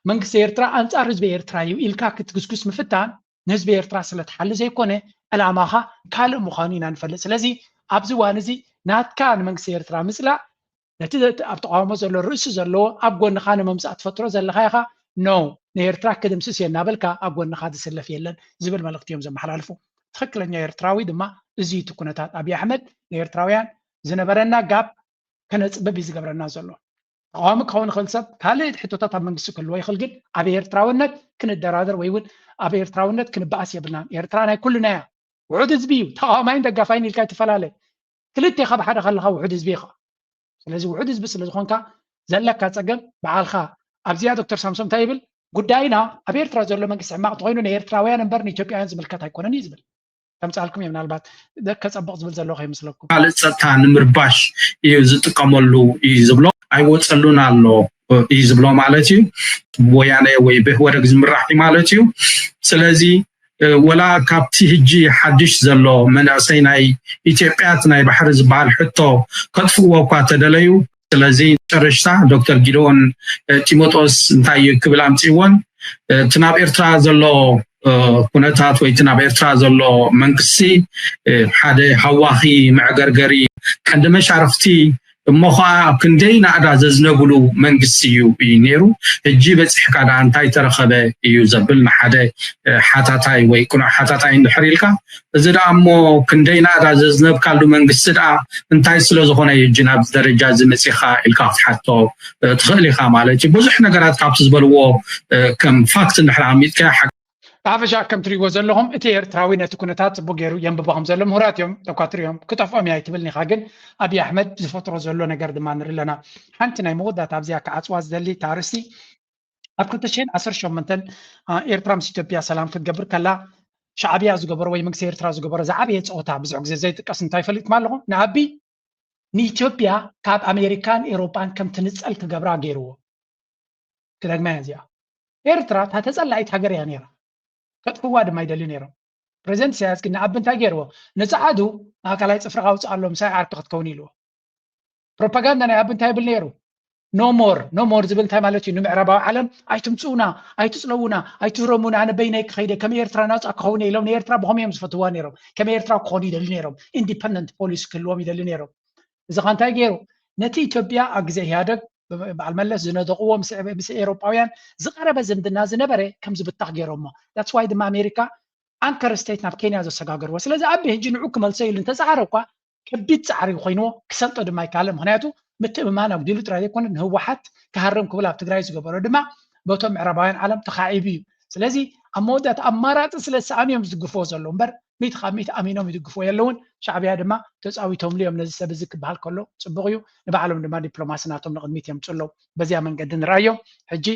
መንግስቲ ኤርትራ ኣንጻር ህዝቢ ኤርትራ እዩ ኢልካ ክትግስጉስ ምፍታን ንህዝቢ ኤርትራ ስለ ትሓሊ ዘይኮነ ዕላማኻ ካልእ ምዃኑ ኢና ንፈልጥ። ስለዚ ኣብዚ እዋን እዚ ናትካ ንመንግስቲ ኤርትራ ምጽላእ ነቲ ኣብ ተቃውሞ ዘሎ ርእሲ ዘለዎ ኣብ ጎንኻ ንምምጻእ ትፈጥሮ ዘለኻ ኢኻ። ኖ ንኤርትራ ክድምስስ እየ እናበልካ ኣብ ጎንኻ ዝስለፍ የለን ዝብል መልእኽቲ እዮም ዘመሓላልፉ። ትኽክለኛ ኤርትራዊ ድማ እዚ እቲ ኩነታት ኣብይ ኣሕመድ ንኤርትራውያን ዝነበረና ጋብ ከነፅብብ እዩ ዝገብረና ዘሎ። ተቃዋሚ ክኸውን ይኽእል ሰብ ካልእ ሕቶታት ኣብ መንግስቲ ክህልዎ ይኽእል ግን ኣብ ኤርትራውነት ክንደራደር ወይ እውን ኣብ ኤርትራውነት ክንበኣስ የብልናን። ኤርትራ ናይ ኩልና እያ። ውሑድ ህዝቢ እዩ። ተቃዋማይን ደጋፋይን ኢልካ ይትፈላለ። ክልቴኻ ብሓደ ከለኻ ውሑድ ህዝቢ ኢኻ። ስለዚ ውሑድ ህዝቢ ስለ ዝኾንካ ዘለካ ፀገም በዓልካ ኣብዚኣ ዶክተር ሳምሶም እንታይ ይብል ጉዳይና ኣብ ኤርትራ ዘሎ መንግስቲ ሕማቕ እንተኮይኑ ንኤርትራውያን እምበር ንኢትዮጵያውያን ዝምልከት ኣይኮነን እዩ ዝብል። ከምፃልኩም እየ ምናልባት ከፀብቕ ዝብል ዘለዎ ከይመስለኩም። ካልእ ፀጥታ ንምርባሽ እዩ ዝጥቀመሉ እዩ ዝብሎ። ኣይወፀሉን ኣሎ እዩ ዝብሎ ማለት እዩ። ብወያነ ወይ ብህወደግ ዝምራሕ እዩ ማለት እዩ። ስለዚ ወላ ካብቲ ህጂ ሓድሽ ዘሎ መንእሰይ ናይ ኢትዮጵያ እቲ ናይ ባሕሪ ዝበሃል ሕቶ ከጥፍእዎ እኳ ተደለዩ ስለዚ መጨረሽታ ዶክተር ጊደዎን ጢሞጦስ እንታይ እዩ ክብል ኣምፅእዎን እቲ ናብ ኤርትራ ዘሎ ኩነታት ወይ እቲ ናብ ኤርትራ ዘሎ መንግስቲ ሓደ ሃዋኺ መዕገርገሪ ቀንዲ መሻርክቲ እሞ ከዓ ኣብ ክንደይ ናእዳ ዘዝነብሉ መንግስቲ እዩ እዩ ነይሩ። ሕጂ በፂሕካ ደኣ እንታይ ተረኸበ እዩ ዘብል ንሓደ ሓታታይ ወይ ቅኑዕ ሓታታይ እንድሕር ኢልካ እዚ ደኣ እሞ ክንደይ ናእዳ ዘዝነብካሉ መንግስቲ ደኣ እንታይ ስለ ዝኾነ እዩ ሕጂ ናብዚ ደረጃ እዚ መፂኻ ኢልካ ክትሓቶ ትኽእል ኢኻ ማለት እዩ። ብዙሕ ነገራት ካብቲ ዝበልዎ ከም ፋክት እንድሕር ኣሚጥካ ሓቂ ብሓፈሻ ከም ትሪእዎ ዘለኹም እቲ ኤርትራዊ ነቲ ኩነታት ፅቡቅ ገይሩ የንብቦ ከም ዘሎ ምሁራት እዮም፣ ተኳትር እዮም፣ ክጠፍኦም እያ ኣይትብልን ኢኻ። ግን ኣብይ ኣሕመድ ዝፈጥሮ ዘሎ ነገር ድማ ንርኢ ኣለና። ሓንቲ ናይ መወዳእታ ኣብዚኣ ክዓፅዋ ዝደሊ እታ ኣርእስቲ ኣብ ክልተ ሽሕን ዓሰርተ ሸሞንተን ኤርትራ ምስ ኢትዮጵያ ሰላም ክትገብር ከላ ሻዕብያ ዝገበሮ ወይ መንግስቲ ኤርትራ ዝገበሮ ዝዓበየ ፀወታ ብዙሕ ግዜ ዘይጥቀስ እንታይ ፈሊጥኩም ኣለኹም? ንኣቢ ንኢትዮጵያ ካብ ኣሜሪካን ኤሮጳን ከም ትንፀል ክገብራ ገይርዎ። ክደግማ እያ እዚኣ። ኤርትራ እታ ተፀላኢት ሃገር እያ ነይራ። ከጥፍዋ ድማ ይደልዩ ነይሮም። ፕሬዚደንት ኢሳያስ ግን ንኣቢ እንታይ ገይርዎ? ንፀዓዱ ማእከላይ ፅፍርኻ ኣውፅኣሎም ምሳይ ዓርኪ ክትከውን ኢልዎ። ፕሮፓጋንዳ ናይ ኣቢ እንታይ ይብል ነይሩ? ኖ ሞር ኖ ሞር ዝብል እንታይ ማለት እዩ? ንምዕራባዊ ዓለም ኣይትምፅኡና፣ ኣይትፅለዉና፣ ኣይትህረሙና፣ ኣነ በይነይ ክኸይደ ከም ኤርትራ ናፃ ክኸውን እየ ኢሎም ንኤርትራ ብኸም እዮም ዝፈትዋ ነይሮም። ከም ኤርትራ ክኾኑ ይደልዩ ነይሮም። ኢንዲፐንደንት ፖሊሲ ክህልዎም ይደልዩ ነይሮም። እዚ ኸ እንታይ ገይሩ? ነቲ ኢትዮጵያ ኣብ ግዜ ኢህኣደግ በዓል መለስ ዝነደቕዎ ምስ ኤሮጳውያን ዝቐረበ ዝምድና ዝነበረ ከም ዝብታኽ ገይሮሞ። ዳትስ ዋይ ድማ ኣሜሪካ ኣንከር ስቴት ናብ ኬንያ ዘሰጋገርዎ። ስለዚ ኣቢ ሕጂ ንዑ ክመልሶ ኢሉ እንተፀዓረ እኳ ከቢድ ፃዕሪ ኮይንዎ ክሰልጦ ድማ ይከኣል። ምክንያቱ ምትእምማን ኣጉዲሉ ጥራይ ዘይኮነ ንህወሓት ክሃርም ክብል ኣብ ትግራይ ዝገበሮ ድማ በቶም ምዕራባውያን ዓለም ተኻዒቡ እዩ። ስለዚ ኣብ መወዳእታ ኣማራፂ ስለ ዝሰኣኑ እዮም ዝድግፍዎ ዘለዉ እምበር ሚእቲ ካብ ሚእቲ ኣሚኖም ይድግፍዎ የለውን። ሻዕብያ ድማ ተፃዊቶምሉ እዮም ነዚ ሰብ እዚ ክበሃል ከሎ ፅቡቕ እዩ። ንባዕሎም ድማ ዲፕሎማሲ ናቶም ንቕድሚት የምፅኡ ኣለዉ። በዚያ መንገዲ ንርኣዮ። ሕጂ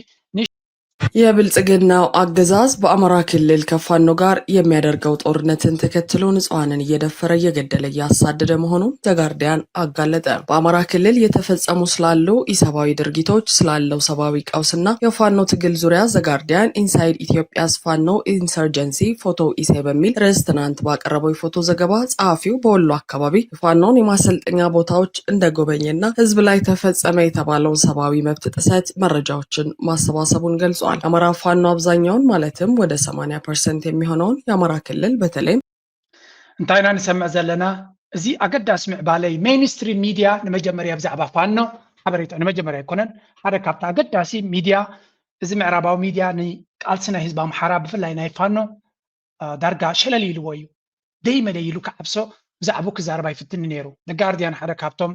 የብልጽግናው አገዛዝ በአማራ ክልል ከፋኖ ጋር የሚያደርገው ጦርነትን ተከትሎ ንጹሐንን እየደፈረ እየገደለ እያሳደደ መሆኑን ዘጋርዲያን አጋለጠ። በአማራ ክልል የተፈጸሙ ስላሉ ኢሰብአዊ ድርጊቶች፣ ስላለው ሰብአዊ ቀውስና የፋኖ ትግል ዙሪያ ዘጋርዲያን ኢንሳይድ ኢትዮጵያስ ፋኖ ኢንሰርጀንሲ ፎቶ ኢሴ በሚል ርዕስ ትናንት ባቀረበው የፎቶ ዘገባ ጸሐፊው በወሎ አካባቢ የፋኖን የማሰልጠኛ ቦታዎች እንደጎበኘና ህዝብ ላይ ተፈጸመ የተባለውን ሰብአዊ መብት ጥሰት መረጃዎችን ማሰባሰቡን ገልጿል። የአማራ ፋኖ አብዛኛውን ማለትም ወደ ሰማንያ ፐርሰንት የሚሆነውን የአማራ ክልል በተለይም እንታይ ኢና ንሰምዕ ዘለና? እዚ ኣገዳሲ ምዕባለ እዩ። ሜይንስትሪም ሚድያ ንመጀመርያ ብዛዕባ ፋኖ ሓበሬታ ንመጀመርያ ኣይኮነን። ሓደ ካብቲ ኣገዳሲ ሚድያ እዚ ምዕራባዊ ሚድያ ንቃልሲ ናይ ህዝቢ ኣምሓራ ብፍላይ ናይ ፋኖ ዳርጋ ሸለል ኢልዎ እዩ። ደይ መደይ ኢሉ ክዓብሶ ብዛዕባኡ ክዛረብ ኣይፍትን ነይሩ። ጋርዲያን ሓደ ካብቶም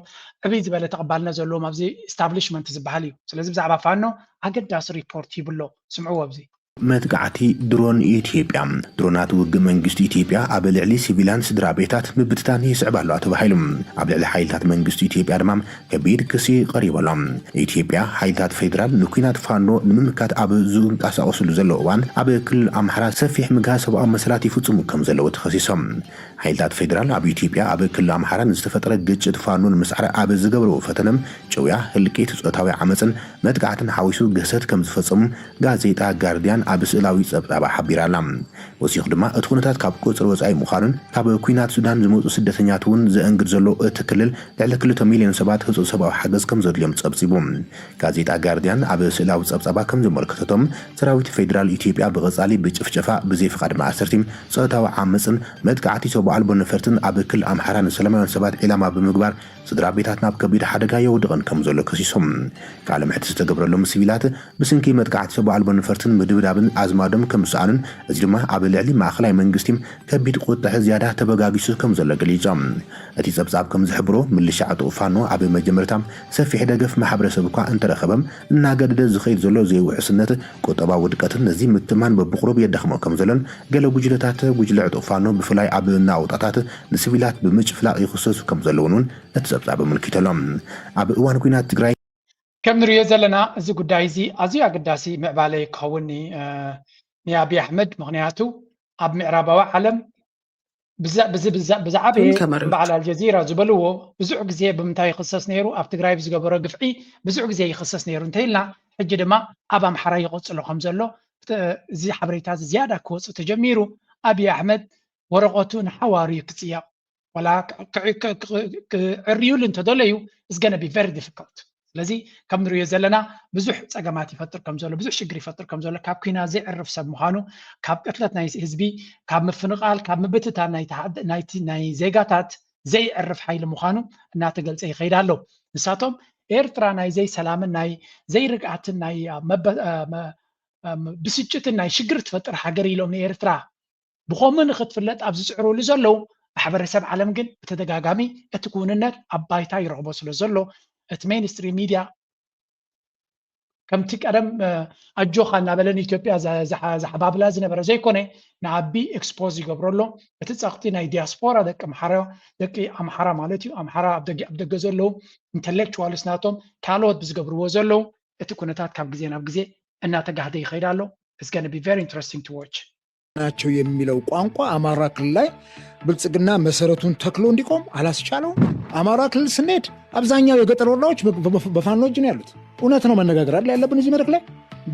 ዕብይ ዝበለ ተቐባልነት ዘለዎም ኣብዚ ኢስታብሊሽመንት ዝበሃል እዩ። ስለዚ ብዛዕባ ፋኖ ኣገዳሲ ሪፖርት ሂብሎ ስምዕዎ ኣብዚ። መጥቃዕቲ ድሮን ኢትዮጵያ። ድሮናት ውግእ መንግስቲ ኢትዮጵያ ኣብ ልዕሊ ሲቪላን ስድራ ቤታት ምብትታን ይስዕብ ኣለዋ ተባሂሉ። ኣብ ልዕሊ ሓይልታት መንግስቲ ኢትዮጵያ ድማ ከቢድ ክሲ ቀሪቡ ኣሎ። ኢትዮጵያ ሓይልታት ፌዴራል ንኲናት ፋኖ ንምምካት ኣብ ዝንቀሳቐስሉ ዘሎ እዋን ኣብ ክልል ኣምሓራ ሰፊሕ ምግሃስ ሰብኣዊ መሰላት ይፍጽሙ ከም ዘለዉ ተኸሲሶም። ሓይልታት ፌዴራል ኣብ ኢትዮጵያ ኣብ ክልል ኣምሓራ ንዝተፈጠረ ግጭት ፋኖ ንምስዓር ኣብ ዝገብርዎ ፈተነ ጭውያ፣ ህልቂት፣ ጾታዊ ዓመፅን መጥቃዕትን ሓዊሱ ግህሰት ከም ዝፈጸሙ ጋዜጣ ጋርዲያን ኣብ ስእላዊ ጸብጻባ ሓቢራ ኣላ። ወሲኹ ድማ እቲ ኩነታት ካብ ቁጽሪ ወጻኢ ምዃኑን ካብ ኲናት ሱዳን ዝመጹ ስደተኛት እውን ዘእንግድ ዘሎ እቲ ክልል ልዕሊ ክልተ ሚልዮን ሰባት ህጹጽ ሰብኣዊ ሓገዝ ከም ዘድልዮም ጸብጺቡ። ጋዜጣ ጋርዲያን ኣብ ስእላዊ ጸብጻባ ከም ዘመልከተቶም ሰራዊት ፌዴራል ኢትዮጵያ ብቐጻሊ ብጭፍጨፋ፣ ብዘይፍቓድ ማእሰርቲ፣ ጾታዊ ዓመፅን መጥቃዕቲ ሰብ ኣልቦ ነፈርትን ኣብ ክልል ኣምሓራ ንሰላማውያን ሰባት ዒላማ ብምግባር ስድራ ቤታት ናብ ከቢድ ሓደጋ የውድቐን ከም ዘሎ ከሲሶም። ቃለ መሕትት ዝተገብረሎም ሲቪላት ብስንኪ መጥቃዕቲ ሰብ ኣልቦ ነፈርትን ምድብዳብን ኣዝማዶም ከም ዝሰኣኑን እዚ ድማ ኣብ ልዕሊ ማእኸላይ መንግስቲ ከቢድ ቁጥዐ ዝያዳ ተበጋጊሱ ከም ዘሎ ገሊጾም። እቲ ጸብጻብ ከም ዝሕብሮ ምልሻ ዕጡቕ ፋኖ ኣብ መጀመርታ ሰፊሕ ደገፍ ማሕበረሰብ እኳ እንተረኸበም እናገደደ ዝኸይድ ዘሎ ዘይውሕስነት ቁጠባዊ ውድቀትን ነዚ ምትማን በብቑሩብ የዳኽሞ ከም ዘሎን ገለ ጉጅለታት ጉጅለ ዕጡቕ ፋኖ ብፍላይ ኣብ ናውጣታት ንሲቪላት ብምጭፍላቕ ይኽሰሱ ከም ዘለውን እውን እቲ ጸብጻብ ኣመልኪቱ ኣሎ። ኣብ እዋን ኲናት ትግራይ ከም ንሪኦ ዘለና እዚ ጉዳይ እዚ ኣዝዩ ኣገዳሲ ምዕባለ ክኸውን ንኣብዪ ኣሕመድ። ምኽንያቱ ኣብ ምዕራባዊ ዓለም ብዝዓበየ በዓል ኣልጀዚራ ዝበልዎ ብዙሕ ግዜ ብምንታይ ይኽሰስ ነይሩ? ኣብ ትግራይ ብዝገበሮ ግፍዒ ብዙሕ ግዜ ይኽሰስ ነይሩ እንተኢልና ሕጂ ድማ ኣብ ኣምሓራ ይቕፅሎ ከም ዘሎ እዚ ሓበሬታ እዚ ዝያዳ ክወፅእ ተጀሚሩ ኣብዪ ኣሕመድ ወረቐቱ ንሓዋሩ እዩ ክፅየቕ። ዋላ ክዕርዩሉ እንተደለዩ is gonna be very difficult። ስለዚ ከም ንሪኦ ዘለና ብዙሕ ፀገማት ይፈጥር ከም ዘሎ ብዙሕ ሽግር ይፈጥር ከም ዘሎ ካብ ኲናት ዘይዕርፍ ሰብ ምዃኑ ካብ ቅትለት ናይ ህዝቢ ካብ ምፍንቓል ካብ ምብትታን ናይ ዜጋታት ዘይዕርፍ ሓይሊ ምዃኑ እናተገልፀ ይኸይድ ኣሎ። ንሳቶም ኤርትራ ናይ ዘይሰላምን ናይ ዘይርግኣትን ናይ ብስጭትን ናይ ሽግር ትፈጥር ሃገር ኢሎም ንኤርትራ ብኸምኡ ንክትፍለጥ ኣብ ዝፅዕርሉ ዘለዉ ማሕበረሰብ ዓለም ግን ብተደጋጋሚ እቲ ክውንነት ኣብ ባይታ ይረኽቦ ስለ ዘሎ እቲ ሜይንስትሪም ሚድያ ከምቲ ቀደም ኣጆኻ እናበለ ንኢትዮጵያ ዘሓባብላ ዝነበረ ዘይኮነ ንኣቢ ኤክስፖዝ ይገብሮ ኣሎ። እቲ ፀቕጢ ናይ ዲያስፖራ ደቂ ኣምሓራ ደቂ ኣምሓራ ማለት እዩ ኣምሓራ ኣብ ደገ ዘለዉ ኢንተሌክቹዋልስ ናቶም ካልኦት ብዝገብርዎ ዘለዉ እቲ ኩነታት ካብ ግዜ ናብ ግዜ እናተጋህደ ይኸይድ ኣሎ። It's gonna be very interesting to watch። ናቸው የሚለው ቋንቋ አማራ ክልል ላይ ብልጽግና መሰረቱን ተክሎ እንዲቆም አላስቻለውም። አማራ ክልል ስንሄድ አብዛኛው የገጠር ወረዳዎች በፋኖ እጅ ነው ያሉት። እውነት ነው መነጋገር አይደል ያለብን እዚህ መድረክ ላይ?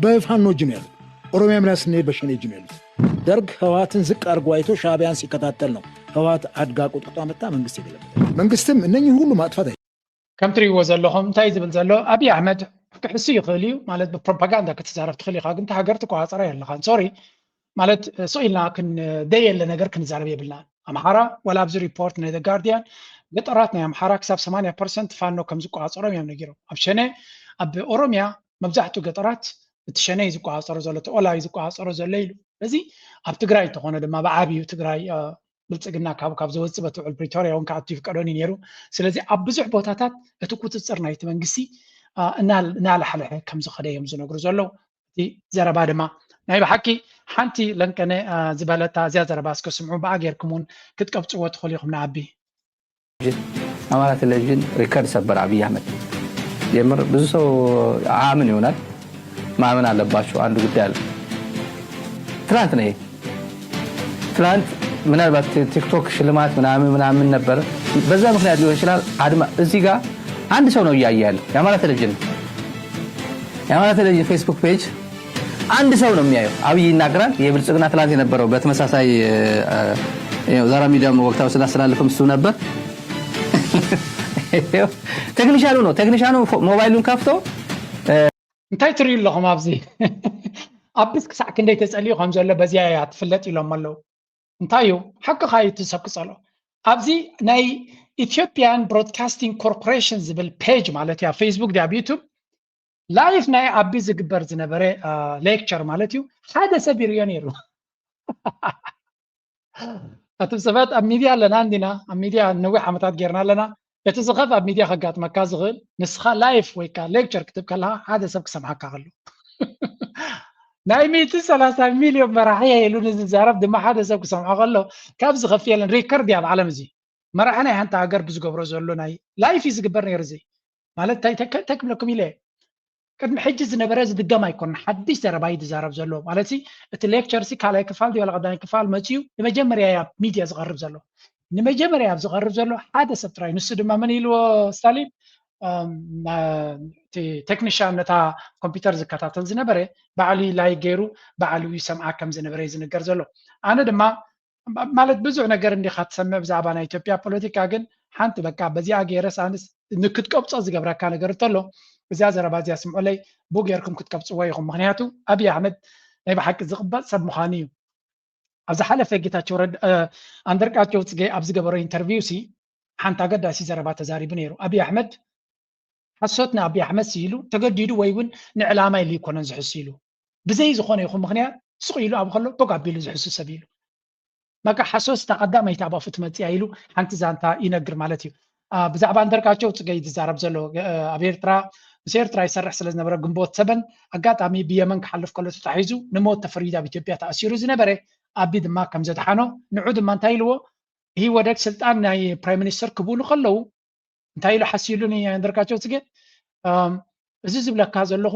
በፋኖ እጅ ነው ያሉት። ኦሮሚያም ላይ ስንሄድ በሸኔ እጅ ነው ያሉት። ደርግ ህወሓትን ዝቅ አድርጎ አይቶ ሻዕቢያን ሲከታተል ነው ህወሓት አድጋ ቁጥቁጣ መጣ መንግስት የገለበጠ። መንግስትም እነኚህ ሁሉ ማጥፋት ከም ትሪእዎ ዘለኹም እንታይ ዝብል ዘሎ ኣብዪ ኣሕመድ ክሕሱ ይኽእል እዩ ማለት ብፕሮፓጋንዳ ክትዛረብ ትኽእል ኢኻ ግን ሃገር ትቆፃፀራ የለኻን ሶሪ ማለት ስቕ ኢልና ክንደየለ ነገር ክንዛረብ የብልናን ኣምሓራ ዋላ ኣብዚ ሪፖርት ናይ ጋርዲያን ገጠራት ናይ ኣምሓራ ክሳብ ሰማንያ ፐርሰንት ፋኖ ከም ዝቆፃፀሮም እዮም ነጊሮም ኣብ ሸነ ኣብ ኦሮሚያ መብዛሕትኡ ገጠራት እቲ ሸነ እዩ ዝቆፃፀሮ ዘሎ እቲ ኦላ እዩ ዝቆፃፀሮ ዘሎ ኢሉ ስለዚ ኣብ ትግራይ እንተኾነ ድማ ብዓብዩ ትግራይ ብልፅግና ካብ ካብ ዝወፅእ በቲ ውዕል ፕሪቶርያ እውን ክኣቱ ይፍቀዶን እዩ ነይሩ። ስለዚ ኣብ ብዙሕ ቦታታት እቲ ቁፅፅር ናይቲ መንግስቲ እናላሕለሐ ከም ዝኸደ እዮም ዝነግሩ ዘለዉ። እቲ ዘረባ ድማ ናይ ብሓቂ ሓንቲ ለንቀነ ዝበለታ እዚያ ዘረባ እስከ ስምዑ፣ ብኣ ጌርኩም እውን ክትቀብፅዎ ትኽእሉ ኢኹም ንኣቢ። ኣማራ ቴሌቪዥን ሪከርድ ሰበር አብይ አህመድ። የምር ብዙ ሰው አያምን ይሆናል፣ ማመን አለባችሁ። አንድ ጉዳይ አለ። ትናንት ነው ይሄ። ትናንት ምናልባት ቲክቶክ ሽልማት ምናምን ምናምን ነበረ፣ በዛ ምክንያት ሊሆን ይችላል። አድማ እዚህ ጋር አንድ ሰው ነው እያየ ያለ፣ የአማራ ቴሌቪዥን ነው። የአማራ ቴሌቪዥን ፌስቡክ ፔጅ አንድ ሰው ነው የሚያየው። አብይ ይናገራል። የብልጽግና ትላንት የነበረው በተመሳሳይ ዛራ ሚዲያ ወቅታዊ ስናስተላልፍም እሱ ነበር። ቴክኒሻኑ ነው። ቴክኒሻኑ ሞባይሉን ከፍቶ እንታይ ትርእዩ ኣለኹም ኣብዚ? ኣብስ ክሳዕ ክንደይ ተጸልዩ ከም ዘሎ በዚያ እያ ትፍለጥ ኢሎም ኣለዉ። እንታይ እዩ ሓቅኻ እዩ እቲ ሰብ ክጸሎ። ኣብዚ ናይ ኢትዮጵያን ብሮድካስቲንግ ኮርፖሬሽን ዝብል ፔጅ ማለት እያ ፌስቡክ ድያ ኣብ ዩቱብ ላይፍ ናይ ኣቢ ዝግበር ዝነበረ ሌክቸር ማለት እዩ። ሓደ ሰብ ይርዮ ነይሩ። ኣቱም ሰባት ኣብ ሚድያ ኣለና እንዲና፣ ኣብ ሚድያ ነዊሕ ዓመታት ጌርና ኣለና። እቲ ዝኸፍ ኣብ ሚድያ ከጋጥመካ ዝኽእል ንስኻ ላይፍ ወይ ከዓ ሌክቸር ክትብ ከለካ ሓደ ሰብ ክሰምዓካ ከሎ ናይ ሚእቲ ሰላሳ ሚልዮን መራሒ ኢሉ ንዝዛረብ ድማ ሓደ ሰብ ክሰምዖ ከሎ ካብ ዝኸፍ የለን። ሪከርድ እያ ኣብ ዓለም እዚ መራሒ ናይ ሓንቲ ሃገር ብዝገብሮ ዘሎ ናይ ላይፍ እዩ ዝግበር ነይሩ። እዚ ማለት እንታይ እንታይ ክብለኩም ኢለ ቅድሚ ሕጂ ዝነበረ ዝድገም ኣይኮነን፣ ሓድሽ ዘረባ እዩ ዝዛረብ ዘሎ። ማለት እቲ ሌክቸር ሲ ካልኣይ ክፋል ድዩ ዋላ ቀዳማይ ክፋል መፅዩ ንመጀመርያ ኣብ ሚድያ ዝቐርብ ዘሎ። ንመጀመርያ ኣብ ዝቐርብ ዘሎ ሓደ ሰብ ጥራይ፣ ንሱ ድማ መን ኢልዎ ስታሊን ቴክኒሽያን ነታ ኮምፒውተር ዝከታተል ዝነበረ ባዕሉ ላይክ ገይሩ ባዕሉ ይሰምዓ ከም ዝነበረ እዩ ዝንገር ዘሎ። ኣነ ድማ ማለት ብዙሕ ነገር እንዲኻ ትሰምዕ ብዛዕባ ናይ ኢትዮጵያ ፖለቲካ፣ ግን ሓንቲ በቃ በዚኣ ገይረስ ኣንስ ንክትቀብጾ ዝገብረካ ነገር እንተሎ እዚኣ ዘረባ እዚኣ ስምዑለይ፣ ቡ ጌርኩም ክትቀብጽዎ ኢኹም። ምክንያቱ ኣብይ ኣሕመድ ናይ ብሓቂ ዝቕበጽ ሰብ ምዃኑ እዩ። ኣብ ዝሓለፈ ጌታቸው ረዳ ኣንደርቃቸው ጽጌ ኣብ ዝገበሮ ኢንተርቪው ሲ ሓንቲ ኣገዳሲ ዘረባ ተዛሪቡ ነይሩ። ኣብይ ኣሕመድ ሓሶት ንኣብይ ኣሕመድ ሲ ኢሉ ተገዲዱ ወይ እውን ንዕላማ ኢሉ ይኮነን ዝሕሱ ኢሉ ብዘይ ዝኾነ ይኹን ምክንያት ስቕ ኢሉ ኣብ ከሎ ቦግ ኣቢሉ ዝሕሱ ሰብ ኢሉ። በቃ ሓሶት ስታ ቀዳመይቲ ኣብ ኣፉ ትመፅያ ኢሉ ሓንቲ ዛንታ ይነግር ማለት እዩ። ብዛዕባ ኣንደርቃቸው ፅገይ ዝዛረብ ዘሎ ኣብ ኤርትራ ምስ ኤርትራ ይሰርሕ ስለ ዝነበረ ግንቦት ሰበን ኣጋጣሚ ብየመን ክሓልፍ ከሎ ተታሒዙ ንሞት ተፈሪዱ ኣብ ኢትዮጵያ ተኣሲሩ ዝነበረ ኣቢ ድማ ከም ዘድሓኖ ንዑ ድማ እንታይ ኢልዎ ኢህወደግ ስልጣን ናይ ፕራይም ሚኒስተር ክብሉ ከለዉ እንታይ ኢሉ ሓሲሉኒ ኣንደርጋቸው ፅጌ እዚ ዝብለካ ዘለኹ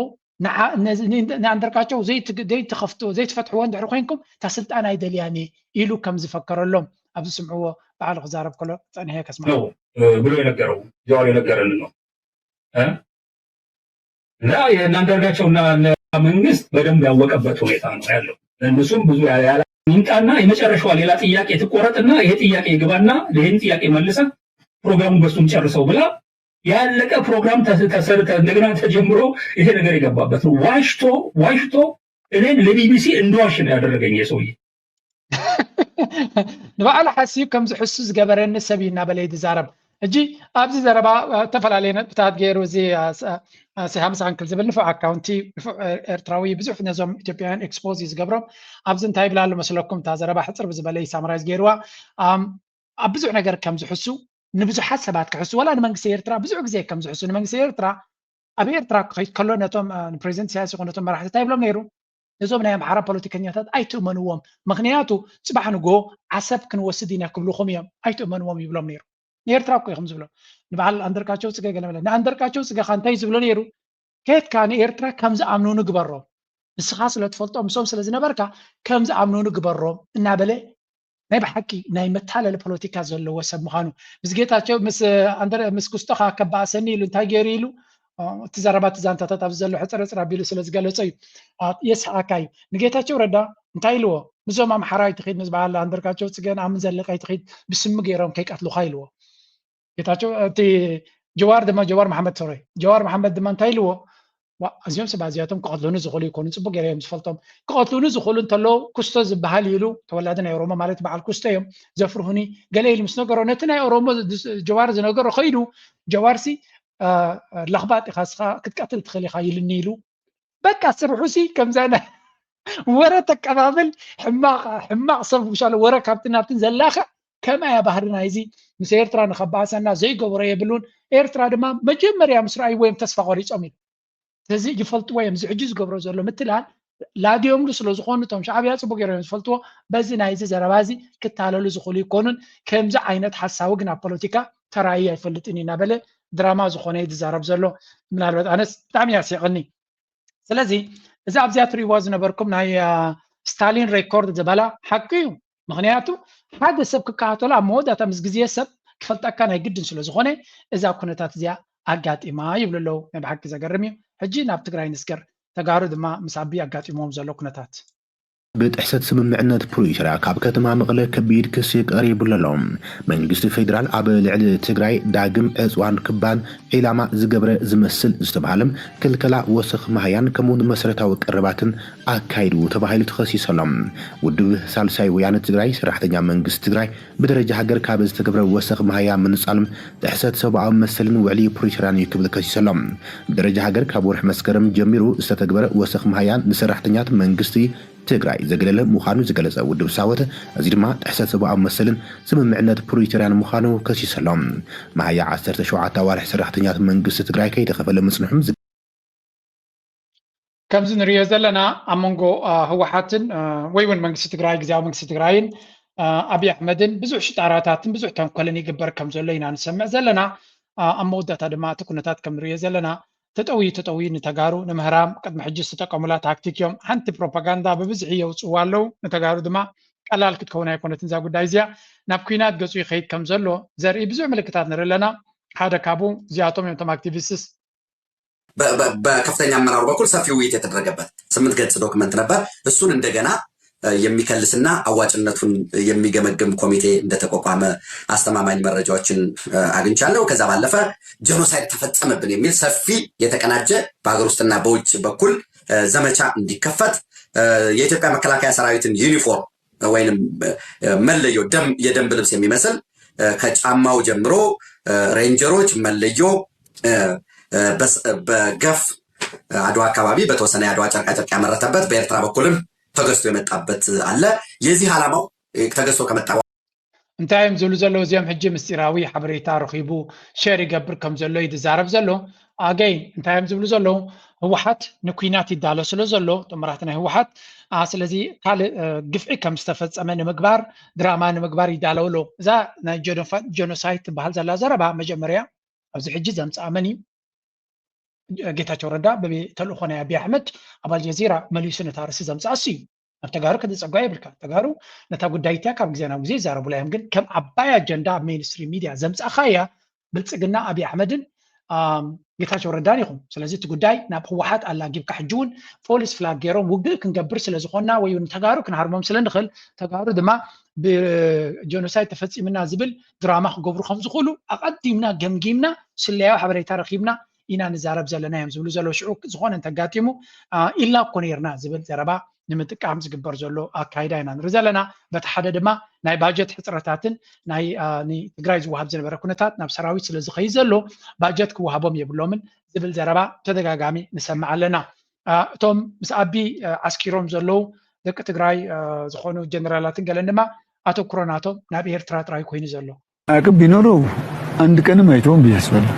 ንኣንደርጋቸው ዘይትኸፍትዎ ዘይትፈትሕዎ እንድሕር ኮይንኩም እታ ስልጣን ኣይደልያን ኢሉ ከም ዝፈከረሎም ኣብዚ ስምዕዎ በዓሉ ክዛረብ ከሎ ፀኒሐ ከስማ ብሎ የነገረው ጀዋር የነገረን ነው እና የአንዳርጋቸውና መንግስት በደንብ ያወቀበት ሁኔታ ነው ያለው። እነሱም ብዙ ይምጣና የመጨረሻዋ ሌላ ጥያቄ ትቆረጥና ይሄ ጥያቄ ይግባና ይህን ጥያቄ መልሰ ፕሮግራሙን በሱም ጨርሰው ብላ ያለቀ ፕሮግራም ተሰርተ እንደገና ተጀምሮ ይሄ ነገር የገባበት ነው። ዋሽቶ ዋሽቶ እኔን ለቢቢሲ እንደዋሽ ነው ያደረገኝ የሰውዬ። ንባዕሉ ሓስዩ ከም ዝሕሱ ዝገበረኒ ሰብ እዩ እናበለ እዩ ዝዛረብ። ሕጂ ኣብዚ ዘረባ እተፈላለየ ነጥብታት ገይሩ እዚ ሃምሳ ኣንክል ዝብል ንፉዕ ኣካውንቲ ንፉዕ ኤርትራዊ ብዙሕ ነዞም ኢትዮጵያውያን ኤክስፖዝ እዩ ዝገብሮም። ኣብዚ እንታይ ይብል ኣሎ መስለኩም? እታ ዘረባ ሕፅር ብዝበለ እዩ ሳምራይዝ ገይርዋ። ኣብ ብዙሕ ነገር ከም ዝሕሱ ንብዙሓት ሰባት ክሕሱ ዋላ ንመንግስቲ ኤርትራ ብዙሕ ግዜ ከም ዝሕሱ ንመንግስቲ ኤርትራ ኣብ ኤርትራ ክኸይድ ከሎ ነቶም ንፕሬዚደንት ኢሳያስ ይኹን ነቶም መራሕቲ እንታይ ይብሎም ነይሩ? ነዞም ናይ ኣምሓራ ፖለቲከኛታት ኣይትእመንዎም፣ ምክንያቱ ፅባሕ ንጎ ዓሰብ ክንወስድ ኢና ክብልኹም እዮም ኣይትእመንዎም ይብሎም ነይሩ። ንኤርትራ እኮ ኢኹም ዝብሎ ንበዓል ኣንደርካቸው ፅገ ገለመለ ንኣንደርካቸው ፅገ ካ እንታይ ዝብሎ ነይሩ? ከየትካ ንኤርትራ ከም ዝኣምኑኒ ግበሮም፣ ንስኻ ስለ ትፈልጦ ምሶም ስለ ዝነበርካ ከም ዝኣምኑኒ ግበሮም እናበለ ናይ ብሓቂ ናይ መታለሊ ፖለቲካ ዘለዎ ሰብ ምዃኑ ምስ ጌታቸው ምስ ኣንደር ምስ ኩስቶኻ ከባኣሰኒ ኢሉ እንታይ ገይሩ ኢሉ እቲ ዘረባ እቲ ዛንታታት ኣብዚ ዘሎ ሕፅርፅር ኣቢሉ ስለ ዝገለፆ እዩ። የስሓቃ እዩ። ንጌታቸው ረዳ እንታይ ኢልዎ? ምስዞም ኣምሓራ ኣይትኺድ ምስ በዓል ኣንደርጋቸው ፅገን ኣምን ዘለቀ ኣይትኺድ ብስሚ ገይሮም ከይቀትሉኻ ኢልዎ። ጌታቸው እቲ ጀዋር ድማ ጀዋር መሓመድ ሶሪ ጀዋር መሓመድ ድማ እንታይ ኢልዎ? እዚኦም ሰብ ኣዚያቶም ክቐትሉኒ ዝኽእሉ ይኮኑ ፅቡቅ ገይረ እዮም ዝፈልጦም። ክቐትሉኒ ዝኽእሉ እንተለዉ ኩስቶ ዝበሃል ኢሉ ተወላዲ ናይ ኦሮሞ ማለት በዓል ኩስቶ እዮም ዘፍርሁኒ ገለ ኢሉ ምስ ነገሮ ነቲ ናይ ኦሮሞ ጀዋር ዝነገሮ ከይዱ ጀዋርሲ ለኽባጥ ኢኻ ስኻ ክትቀትል ትኽእል ኢኻ ኢልኒ ኢሉ በቃ ስርሑሲ ከምዛ ወረ ተቀባብል ሕማቕ ሕማቕ ሰብ ውሻለ ወረ ካብቲ ናብትን ዘላኽዕ ከምኣ እያ ባህሪ ናይዚ፣ ምስ ኤርትራ ንኸባእሰና ዘይገበሮ የብሉን። ኤርትራ ድማ መጀመርያ ምስ ረኣይዎ እዮም ተስፋ ቆሪጾም እዩ። ስለዚ ይፈልጥዎ እዮም። እዚ ሕጂ ዝገብሮ ዘሎ ምትላል ላድዮምሉ ስለ ዝኾኑ እቶም ሻዕብያ ጽቡቅ ገይሮም እዮም ዝፈልጥዎ። በዚ ናይዚ ዘረባ እዚ ክታለሉ ዝኽእሉ ይኮኑን። ከምዚ ዓይነት ሓሳዊ ግን ኣብ ፖለቲካ ተራእዩ ኣይፈልጥን እዩ እናበለ ድራማ ዝኾነ እዩ ዝዛረብ ዘሎ። ምናልባት ኣነስ ብጣዕሚ እያ ስሒቕኒ። ስለዚ እዚ ኣብዚኣ ትሪእዋ ዝነበርኩም ናይ ስታሊን ሬኮርድ ዝበላ ሓቂ እዩ። ምኽንያቱ ሓደ ሰብ ክከታተሎ ኣብ መወዳእታ ምስ ግዜ ሰብ ክፈልጠካ ናይ ግድን ስለ ዝኾነ እዛ ኩነታት እዚኣ ኣጋጢማ ይብሉ ኣለዉ። ናይ ብሓቂ ዘገርም እዩ። ሕጂ ናብ ትግራይ ንስገር። ተጋሩ ድማ ምስ ኣቢ ኣጋጢምዎም ዘሎ ኩነታት። ብጥሕሰት ስምምዕነት ፕሪቶርያ ካብ ከተማ መቐለ ከቢድ ክሲ ቀሪቡሉ ኣሎ። መንግስቲ ፌዴራል ኣብ ልዕሊ ትግራይ ዳግም ዕፅዋን ክባን ዒላማ ዝገብረ ዝመስል ዝተባሃለ ክልከላ ወሰኽ መሃያን ከምኡውን መሰረታዊ ቀረባትን ኣካይዱ ተባሂሉ ተኸሲሱ ኣሎ። ውድብ ሳልሳይ ወያነ ትግራይ ሰራሕተኛ መንግስቲ ትግራይ ብደረጃ ሃገር ካብ ዝተገብረ ወሰኽ መሃያ ምንጻል ጥሕሰት ሰብኣዊ መሰልን ውዕሊ ፕሪቶርያን እዩ ክብል ከሲሱ ኣሎ። ብደረጃ ሃገር ካብ ወርሒ መስከረም ጀሚሩ ዝተተግበረ ወሰኽ መሃያ ንሰራሕተኛት መንግስቲ ትግራይ ዘገለለ ምዃኑ ዝገለጸ ውድብ ሳወት፣ እዚ ድማ ጥሕሰት ሰብኣዊ መሰልን ስምምዕነት ፕሪቶርያን ምዃኑ ከሲሱ ኣሎ። መሃያ ዓሰርተ ሸውዓተ ኣዋርሕ ሰራሕተኛት መንግስቲ ትግራይ ከይተኸፈለ ምጽንሑም ከምዚ ንሪኦ ዘለና ኣብ መንጎ ህወሓትን ወይ እውን መንግስቲ ትግራይ ግዜያዊ መንግስቲ ትግራይን ኣብይ ኣሕመድን ብዙሕ ሽጣራታትን ብዙሕ ተንኮልን ይግበር ከም ዘሎ ኢና ንሰምዕ ዘለና። ኣብ መወዳእታ ድማ እቲ ኩነታት ከም ንሪኦ ዘለና ተጠውዩ ተጠውዩ ንተጋሩ ንምህራም ቅድሚ ሕጂ ዝተጠቀሙላ ታክቲክ እዮም። ሓንቲ ፕሮፓጋንዳ ብብዝሒ የውፅዋ ኣለዉ። ንተጋሩ ድማ ቀላል ክትከውን ኣይኮነትን እዛ ጉዳይ እዚኣ። ናብ ኩናት ገፁ ይኸይድ ከም ዘሎ ዘርኢ ብዙሕ ምልክታት ንርኢ ኣለና። ሓደ ካብኡ እዚኣቶም እዮም እቶም ኣክቲቪስትስ በከፍተኛ አመራሩ በኩል ሰፊ ውይይት የተደረገበት ስምንት ገጽ ዶክመንት ነበር። እሱን እንደገና የሚከልስና አዋጭነቱን የሚገመግም ኮሚቴ እንደተቋቋመ አስተማማኝ መረጃዎችን አግኝቻለሁ። ከዛ ባለፈ ጀኖሳይድ ተፈጸመብን የሚል ሰፊ የተቀናጀ በሀገር ውስጥና በውጭ በኩል ዘመቻ እንዲከፈት የኢትዮጵያ መከላከያ ሰራዊትን ዩኒፎርም ወይንም መለዮ የደንብ ልብስ የሚመስል ከጫማው ጀምሮ ሬንጀሮች መለዮ በገፍ አድዋ አካባቢ በተወሰነ የአድዋ ጨርቃጨርቅ ያመረተበት በኤርትራ በኩልም ተገዝቶ የመጣበት አለ። የዚህ ዓላማው ተገዝቶ ከመጣ እንታይ እዮም ዝብሉ ዘለዉ? እዚኦም ሕጂ ምስጢራዊ ሓበሬታ ረኺቡ ሸር ይገብር ከም ዘሎ እዩ ዝዛረብ ዘሎ። ኣገይ እንታይ እዮም ዝብሉ ዘለዉ? ህወሓት ንኩናት ይዳሎ ስለ ዘሎ ጥምራት ናይ ህወሓት ስለዚ ካልእ ግፍዒ ከም ዝተፈፀመ ንምግባር ድራማ ንምግባር ይዳለው ኣለዉ። እዛ ናይ ጀኖሳይድ ትበሃል ዘላ ዘረባ መጀመርያ ኣብዚ ሕጂ ዘምፅኣ መን እዩ? ጌታቸው ረዳ ብተልእኾ ናይ ኣቢ ኣሕመድ ኣብ ኣልጀዚራ መሊሱ ነታ ርእሲ ዘምፅኣ እሱ እዩ። ኣብ ተጋሩ ክትፀጓ የብልካ። ተጋሩ ነታ ጉዳይ እቲያ ካብ ግዜ ናብ ግዜ ይዛረቡላ እዮም። ግን ከም ዓባይ ኣጀንዳ ኣብ ሜንስትሪም ሚድያ ዘምፃእካ እያ ብልፅግና ኣቢ ኣሕመድን ጌታቸው ረዳን ኢኹም። ስለዚ እቲ ጉዳይ ናብ ህወሓት ኣላጊብካ ሕጂ እውን ፖሊስ ፍላግ ገይሮም ውግእ ክንገብር ስለ ዝኾንና ወይ እውን ተጋሩ ክንሃርሞም ስለ ንኽእል ተጋሩ ድማ ብጀኖሳይድ ተፈፂምና ዝብል ድራማ ክገብሩ ከም ዝኽእሉ ኣቐዲምና ገምጊምና ስለያዊ ሓበሬታ ረኺብና ኢና ንዛረብ ዘለና እዮም ዝብሉ ዘለዉ። ሽዑ ዝኾነ እንተጋጢሙ ኢልና እኮ ነይርና ዝብል ዘረባ ንምጥቃም ዝግበር ዘሎ ኣካይዳ ኢና ንርኢ ዘለና። በቲ ሓደ ድማ ናይ ባጀት ሕፅረታትን ናይ ንትግራይ ዝወሃብ ዝነበረ ኩነታት ናብ ሰራዊት ስለ ዝኸይድ ዘሎ ባጀት ክወሃቦም የብሎምን ዝብል ዘረባ ተደጋጋሚ ንሰምዕ ኣለና። እቶም ምስ ኣቢ ዓስኪሮም ዘለዉ ደቂ ትግራይ ዝኾኑ ጀነራላትን ገለን ድማ ኣተኩሮ ናቶም ናብ ኤርትራ ጥራይ ኮይኑ ዘሎ። አቅም ቢኖረው አንድ ቀንም አይተውም ብዬ አስባለሁ።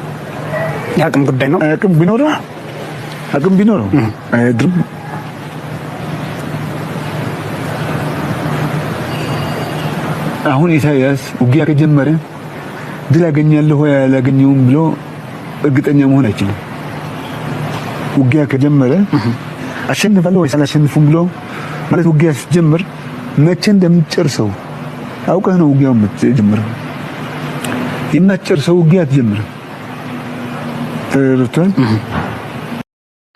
የአቅም ጉዳይ ነው። አቅም ቢኖረው አቅም ቢኖረው አያድርም። አሁን ኢሳያስ ውጊያ ከጀመረ ድል አገኛለሁ ወይ አላገኘውም ብሎ እርግጠኛ መሆን አይችልም። ውጊያ ከጀመረ አሸንፋለሁ ወይስ አላሸንፍም ብሎ ማለት ውጊያ ስትጀምር መቼ እንደምትጨርሰው አውቀህ ነው ውጊያውን የምትጀምረው። የማትጨርሰው ውጊያ አትጀምርም። ተረድቷል።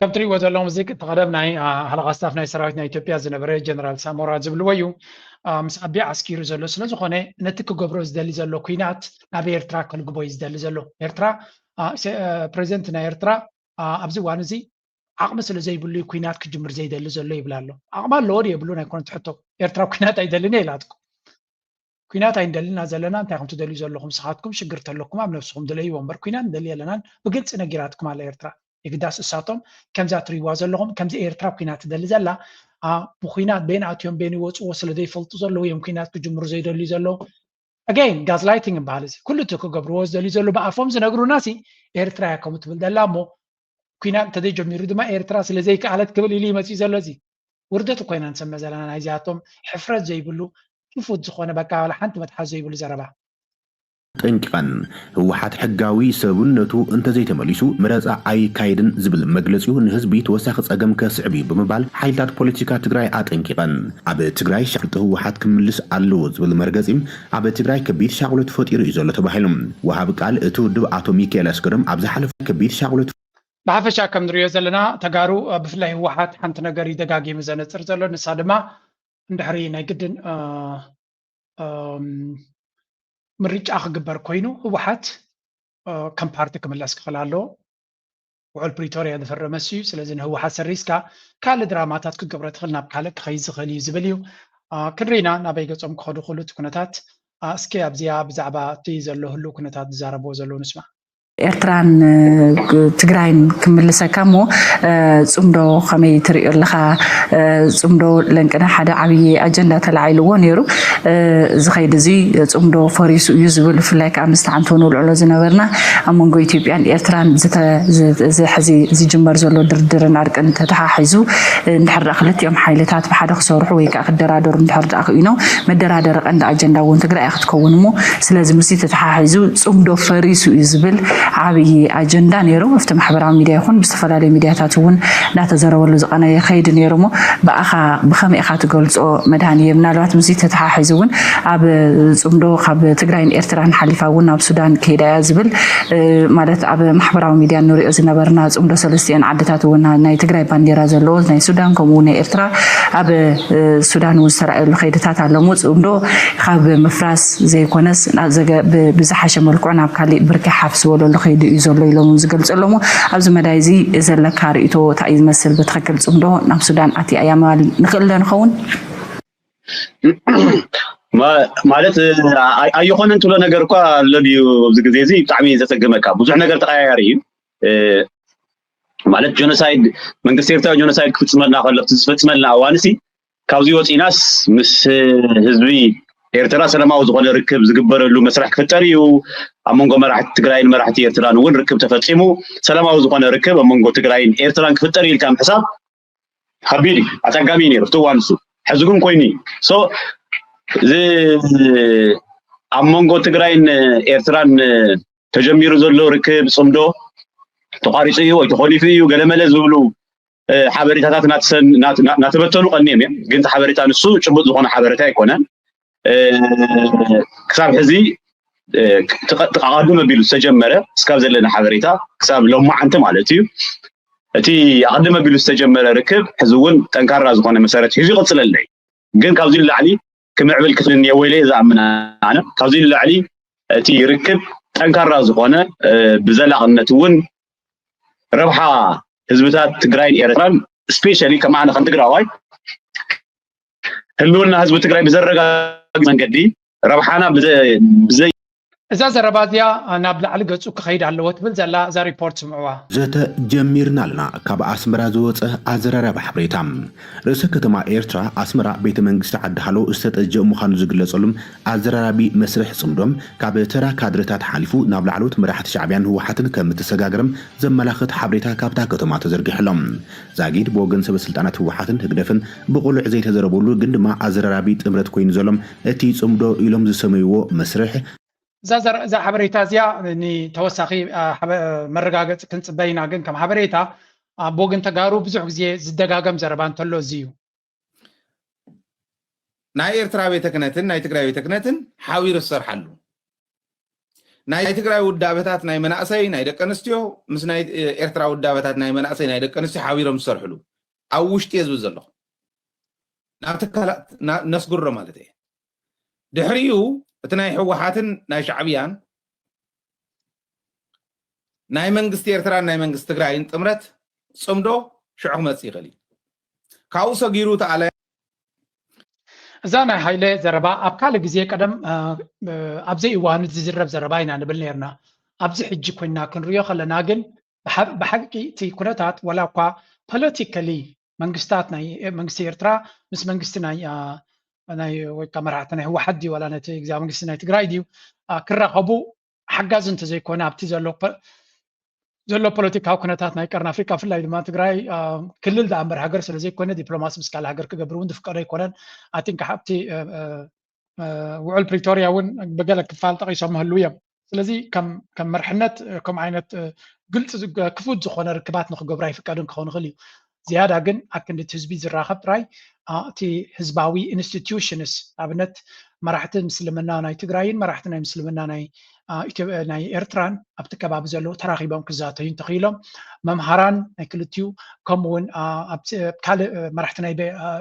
ከም ትሪእዎ ዘለኹም እዚ እቲ ቀደም ናይ ሓለቓ ስታፍ ናይ ሰራዊት ናይ ኢትዮጵያ ዝነበረ ጀነራል ሳሞራ ዝብልዎ እዩ። ምስ ኣቢ ዓስኪሩ ዘሎ ስለ ዝኾነ ነቲ ክገብሮ ዝደሊ ዘሎ ኩናት ናብ ኤርትራ ከልግቦ እዩ ዝደሊ ዘሎ። ኤርትራ ፕሬዚደንት ናይ ኤርትራ ኣብዚ እዋን እዚ ዓቕሚ ስለ ዘይብሉ እዩ ኩናት ክጅምር ዘይደሊ ዘሎ ይብል ኣሎ። ዓቕሚ ኣለዎ ድዩ የብሉን ኣይኮነን እቲ ሕቶ። ኤርትራ ኩናት ኣይደልን እየ ኢላትኩም። ኩናት ኣይንደልን ኢና ዘለና፣ እንታይ ኢኹም ትደልዩ ዘለኹም ንስኻትኩም? ሽግር ተለኩም ኣብ ነብስኹም ድለይዎ እምበር ኩናት ንደሊ የለናን ብግልፂ ነጊራትኩም ኣላ ኤርትራ። የግዳስ እሳቶም ከምዛ ትሪእዋ ዘለኹም ከምዚ ኤርትራ ኩናት ትደሊ ዘላ ብኩናት በየን ኣትዮም በየን ይወፅዎ ስለ ዘይፈልጡ ዘለዉ እዮም ኩናት ክጅምሩ ዘይደልዩ ዘለዉ። ኣጋይን ጋዝላይቲንግ ይበሃል። እዚ ኩሉ እቲ ክገብርዎ ዝደልዩ ዘሎ ብኣፎም ዝነግሩና ሲ ኤርትራ እያ ከምኡ ትብል ዘላ እሞ፣ ኩናት እንተዘይጀሚሩ ድማ ኤርትራ ስለ ዘይከኣለት ክብል ኢሉ ይመፅእ ዘሎ። እዚ ውርደት እኮ ኢና ንሰምዕ ዘለና ናይዚኣቶም። ሕፍረት ዘይብሉ፣ ክፉት ዝኾነ፣ በቃ ዋላ ሓንቲ መትሓዝ ዘይብሉ ዘረባ። ጠንቂቐን። ህወሓት ሕጋዊ ሰብነቱ እንተዘይተመሊሱ መረፃ ኣይካየድን ዝብል መግለፂኡ ንህዝቢ ተወሳኺ ፀገም ከስዕብ እዩ ብምባል ሓይልታት ፖለቲካ ትግራይ ኣጠንቂቐን። ኣብ ትግራይ ሻፍልጢ ህወሓት ክምልስ ኣለዎ ዝብል መርገፂ ኣብ ትግራይ ከቢድ ሻቕሎት ፈጢሩ እዩ ዘሎ ተባሂሉ። ወሃቢ ቃል እቲ ውድብ ኣቶ ሚካኤል ኣስገዶም ኣብ ዝሓለፈ ከቢድ ሻቕሎት ብሓፈሻ ከም ንሪኦ ዘለና ተጋሩ ብፍላይ ህወሓት ሓንቲ ነገር እዩ ደጋጊሙ ዘነፅር ዘሎ፣ ንሳ ድማ እንድሕሪ ናይ ግድን ምርጫ ክግበር ኮይኑ ህወሓት ከም ፓርቲ ክምለስ ክኽእል ኣለዎ። ውዕል ፕሪቶርያ ዝፈረመ እሱ እዩ። ስለዚ ንህወሓት ሰሪዝካ ካልእ ድራማታት ክገብሮ ትኽእል፣ ናብ ካልእ ክኸይድ ዝኽእል እዩ ዝብል እዩ። ክንርኢና ናበይ ገጾም ክኸዱ ክሉ እቲ ኩነታት። እስኪ ኣብዚኣ ብዛዕባ እቲ ዘሎ ህሉው ኩነታት ዝዛረብዎ ዘለዉ ንስማዕ። ኤርትራን ትግራይን ክምልሰካ እሞ፣ ፅምዶ ከመይ ትሪኦ ኣለኻ? ፅምዶ ለንቅነ ሓደ ዓብዪ ኣጀንዳ ተላዒልዎ ነይሩ። እዚ ኸይዲ እዚ ፅምዶ ፈሪሱ እዩ ዝብል፣ ብፍላይ ከዓ ምስቲ ዓንቶ ንውልዕሎ ዝነበርና ኣብ መንጎ ኢትዮጵያን ኤርትራን ዝተ- ዝ- እዚ ሕዚ ዝጅመር ዘሎ ድርድርን ዕርቅን ተተሓሒዙ፣ እንድሕር ደኣ ክልቲኦም ሓይልታት ብሓደ ክሰርሑ ወይ ከዓ ክደራደሩ እንድሕር ደኣ ክኢኖም፣ መደራደሪ ቀንዲ ኣጀንዳ እውን ትግራይ እያ ክትከውን እሞ፣ ስለዚ ምስዚ ተተሓሒዙ ፅምዶ ፈሪሱ እዩ ዝብል ዓብዪ ኣጀንዳ ነይሩ። ኣብቲ ማሕበራዊ ሚድያ ይኹን ብዝተፈላለዩ ሚድያታት እውን እናተዘረበሉ ዝቐነየ ከይዲ ነይሩ እሞ፣ ብኣኻ ብኸመይ ኢኻ ትገልፆ መድሃንየ? ምናልባት ምስዚ ተተሓሒዙ እውን ኣብ ፅምዶ ካብ ትግራይን ኤርትራን ሓሊፋ እውን ናብ ሱዳን ከይዳ እያ ዝብል፣ ማለት ኣብ ማሕበራዊ ሚድያ ንሪኦ ዝነበርና ፅምዶ ሰለስቲኤን ዓድታት እውን ናይ ትግራይ ባንዴራ ዘለዎ ናይ ሱዳን ከምኡ እውን ናይ ኤርትራ ኣብ ሱዳን እውን ዝተረኣየሉ ከይድታት ኣሎ እሞ፣ ፅምዶ ካብ ምፍራስ ዘይኮነስ ናብ ዘገ- ብ- ብዝሓሸ መልክዑ ናብ ካሊእ ብርኪ ሓፍ ዝበለሉ ከይዲ እዩ ዘሎ ኢሎም እውን ዝገልፁ ኣለዉ። ኣብዚ መዳይ እዚ ዘለካ ርእይቶ እንታይ እዩ ዝመስል? ብትኽክል ፅምዶ ናብ ሱዳን ኣትያ እያ ምባል ንኽእል ዶ ንኸውን? ማ- ማለት እ፣ ኣይ- ኣይኾነን ትብሎ ነገር እኳ ኣሎ ድዩ? ኣብዚ ግዜ እዚ ብጣዕሚ ዘፀግመካ ብዙሕ ነገር ተቀያያሪ እዩ። እ፣ ማለት ጀኖሳይድ መንግስቲ ኤርትራ ጀኖሳይድ ክፍፅመልና ከሎ እቲ ዝፈፅመልና እዋንሲ ካብዚ ወፂናስ ምስ ህዝቢ ኤርትራ ሰላማዊ ዝኾነ ርክብ ዝግበረሉ መስርሕ ክፍጠር እዩ። ኣብ መንጎ መራሕቲ ትግራይን መራሕቲ ኤርትራን እውን ርክብ ተፈፂሙ ሰላማዊ ዝኾነ ርክብ ኣብ መንጎ ትግራይን ኤርትራን ክፍጠር እዩ ኢልካ ምሕሳብ ከቢድ እዩ፣ ኣፀጋሚ እዩ ነይሩ እቲ እዋን እሱ። ሕዚ ግን ኮይኑ እዩ። ሶ እዚ ኣብ መንጎ ትግራይን ኤርትራን ተጀሚሩ ዘሎ ርክብ ፅምዶ ተቋሪፁ እዩ ወይ ተኾሊፉ እዩ ገለመለ ዝብሉ እ፣ ሓበሬታታት ናትሰን- ናት- ናት- ናተበተኑ ቀኒዮም እዮም። ግን እቲ ሓበሬታ ንሱ ጭቡጥ ዝኾነ ሓበሬታ ኣይኮነን። እ፣ ክሳብ ሕዚ እ፣ ክ- ትቐ- ኣቐድም ኣቢሉ ዝተጀመረ እስካብ ዘለና ሓበሬታ ክሳብ ሎማዓንቲ ማለት እዩ። እቲ ኣቐድም ኣቢሉ ዝተጀመረ ርክብ ሕዚ እውን ጠንካራ ዝኾነ መሰረት ሒዙ ይቕፅለልና እዩ። ግን ካብዚ ንላዕሊ ክምዕብል ክኽእል እኒአዎ ኢለ እየ ዝኣምን ኣነ። ካብዚ ንላዕሊ እቲ ርክብ ጠንካራ ዝኾነ እ፣ ብዘላቕነት እውን ረብሓ ህዝብታት ትግራይን ኤርትራን ስፔሻሊ ከም ኣነ ከም ትግራዋይ ህልውና ህዝቢ ትግራይ ብዘረጋግፅ መንገዲ ረብሓና ብዘ- ብዘይ እዛ ዘረባ እዚኣ ናብ ላዕሊ ገፁ ክኸይድ ኣለዎ ትብል ዘላ እዛ ሪፖርት ስምዕዋ። ዘተ ጀሚርና ኣለና። ካብ ኣስመራ ዝወፀ ኣዘራራቢ ሓበሬታ። ርእሰ ከተማ ኤርትራ ኣስመራ ቤተ መንግስቲ ዓዲ ሃሎ ዝተጠጀ ምዃኑ ዝግለጸሉም ኣዘራራቢ መስርሕ ጽምዶም ካብ ተራ ካድረታት ሓሊፉ ናብ ላዕለዎት መራሕቲ ሻዕብያን ህወሓትን ከም እተሰጋገረም ዘመላኽት ሓበሬታ ካብታ ከተማ ተዘርጊሑ ኣሎ። ዛጊድ ብወገን ሰበ ስልጣናት ህወሓትን ህግደፍን ብቕሉዕ ዘይተዘረበሉ ግን ድማ ኣዘራራቢ ጥምረት ኮይኑ ዘሎም እቲ ጽምዶ ኢሎም ዝሰመይዎ መስርሕ እዛ ዘረ- እዛ ሓበሬታ እዚኣ ንተወሳኺ አ፣ ሓበ- መረጋገፂ ክንፅበ ኢና። ግን ከም ሓበሬታ ኣብ ወገን ተጋሩ ብዙሕ ግዜ ዝደጋገም ዘረባ እንተሎ እዚ እዩ። ናይ ኤርትራ ቤተ ክህነትን ናይ ትግራይ ቤተ ክህነትን ሓቢሩ ዝሰርሓሉ፣ ናይ ትግራይ ውዳበታት ናይ መናእሰይ ናይ ደቂ ኣንስትዮ ምስ ናይ ኤርትራ ውዳበታት ናይ መናእሰይ ናይ ደቂ ኣንስትዮ ሓቢሮም ዝሰርሕሉ ኣብ ውሽጢ እየ ዝብል ዘለኹ። ናብ ትካላት ና- ነስግሮ ማለት እየ። ድሕሪኡ እቲ ናይ ህወሓትን ናይ ሻዕብያን ናይ መንግስቲ ኤርትራን ናይ መንግስቲ ትግራይን ጥምረት ጽምዶ ሽዑ ክመጽእ ይኽእል እዩ። ካብኡ ሰጊሩ እቲ ኣለ እዛ ናይ ሃይለ ዘረባ ኣብ ካልእ ግዜ ቀደም እ፣ እ፣ ኣብ ዘይእዋኑ ዝዝረብ ዘረባ ኢና ንብል ነርና። ኣብዚ ሕጂ ኮይና ክንሪኦ ከለና ግን ብሓ- ብሓቂ እቲ ኩነታት ዋላ እኳ ፖለቲካሊ መንግስታት ናይ መንግስቲ ኤርትራ ምስ መንግስቲ ናይ አ፣ ናይ ወይ ከዓ መራሕቲ ናይ ህወሓት ድዩ ዋላ ነቲ ግዝያዊ መንግስቲ ናይ ትግራይ ድዩ ክራኸቡ ሓጋዚ እንተዘይኮነ ኣብቲ ዘሎ ዘሎ ፖለቲካዊ ኩነታት ናይ ቀርኒ ኣፍሪካ ብፍላይ ድማ ትግራይ ክልል ዳኣ እምበር ሃገር ስለዘይኮነ ዲፕሎማሲ ምስ ካልእ ሃገር ክገብር እውን ዝፍቀዶ ኣይኮነን። ኣቲንካ ኣብቲ ውዕል ፕሪቶርያ እውን ብገለ ክፋል ጠቂሶም ምህሉ እዮም። ስለዚ ከም መርሕነት ከም ዓይነት ግልፂ ክፉት ዝኾነ ርክባት ንክገብሩ ኣይፍቀድን ክኸውን ይኽእል እዩ። ዝያዳ ግን ኣክንዲ እቲ ህዝቢ ዝራኸብ ጥራይ እቲ ህዝባዊ ኢንስቲትዩሽንስ ኣብነት መራሕቲ ምስልምና ናይ ትግራይን መራሕቲ ናይ ምስልምና ናይ ናይ ኤርትራን ኣብቲ ከባቢ ዘለዉ ተራኺቦም ክዛተዩ እንተኽኢሎም መምሃራን ናይ ክልቲኡ ከምኡ እውን ካልእ መራሕቲ ናይ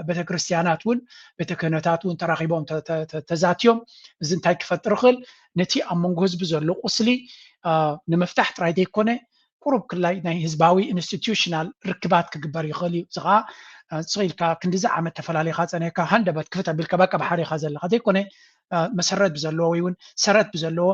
ቤተክርስትያናት እውን ቤተ ክህነታት እውን ተራኺቦም ተዛትዮም እዚ እንታይ ክፈጥር ይኽእል ነቲ ኣብ መንጎ ህዝቢ ዘሎ ቁስሊ ንምፍታሕ ጥራይ ዘይኮነ ቁሩብ ክላይ ናይ ህዝባዊ ኢንስቲትዩሽናል ርክባት ክግበር ይኽእል እዩ። እዚ ከዓ ስቕ ኢልካ ክንዲዚ ዓመት ተፈላለኻ ፀኒሕካ ሃንደበት ክፍት ኣቢልካ በቃ ብሓደ ኢኻ ዘለኻ ዘይኮነ መሰረት ብዘለዎ ወይ እውን ሰረት ብዘለዎ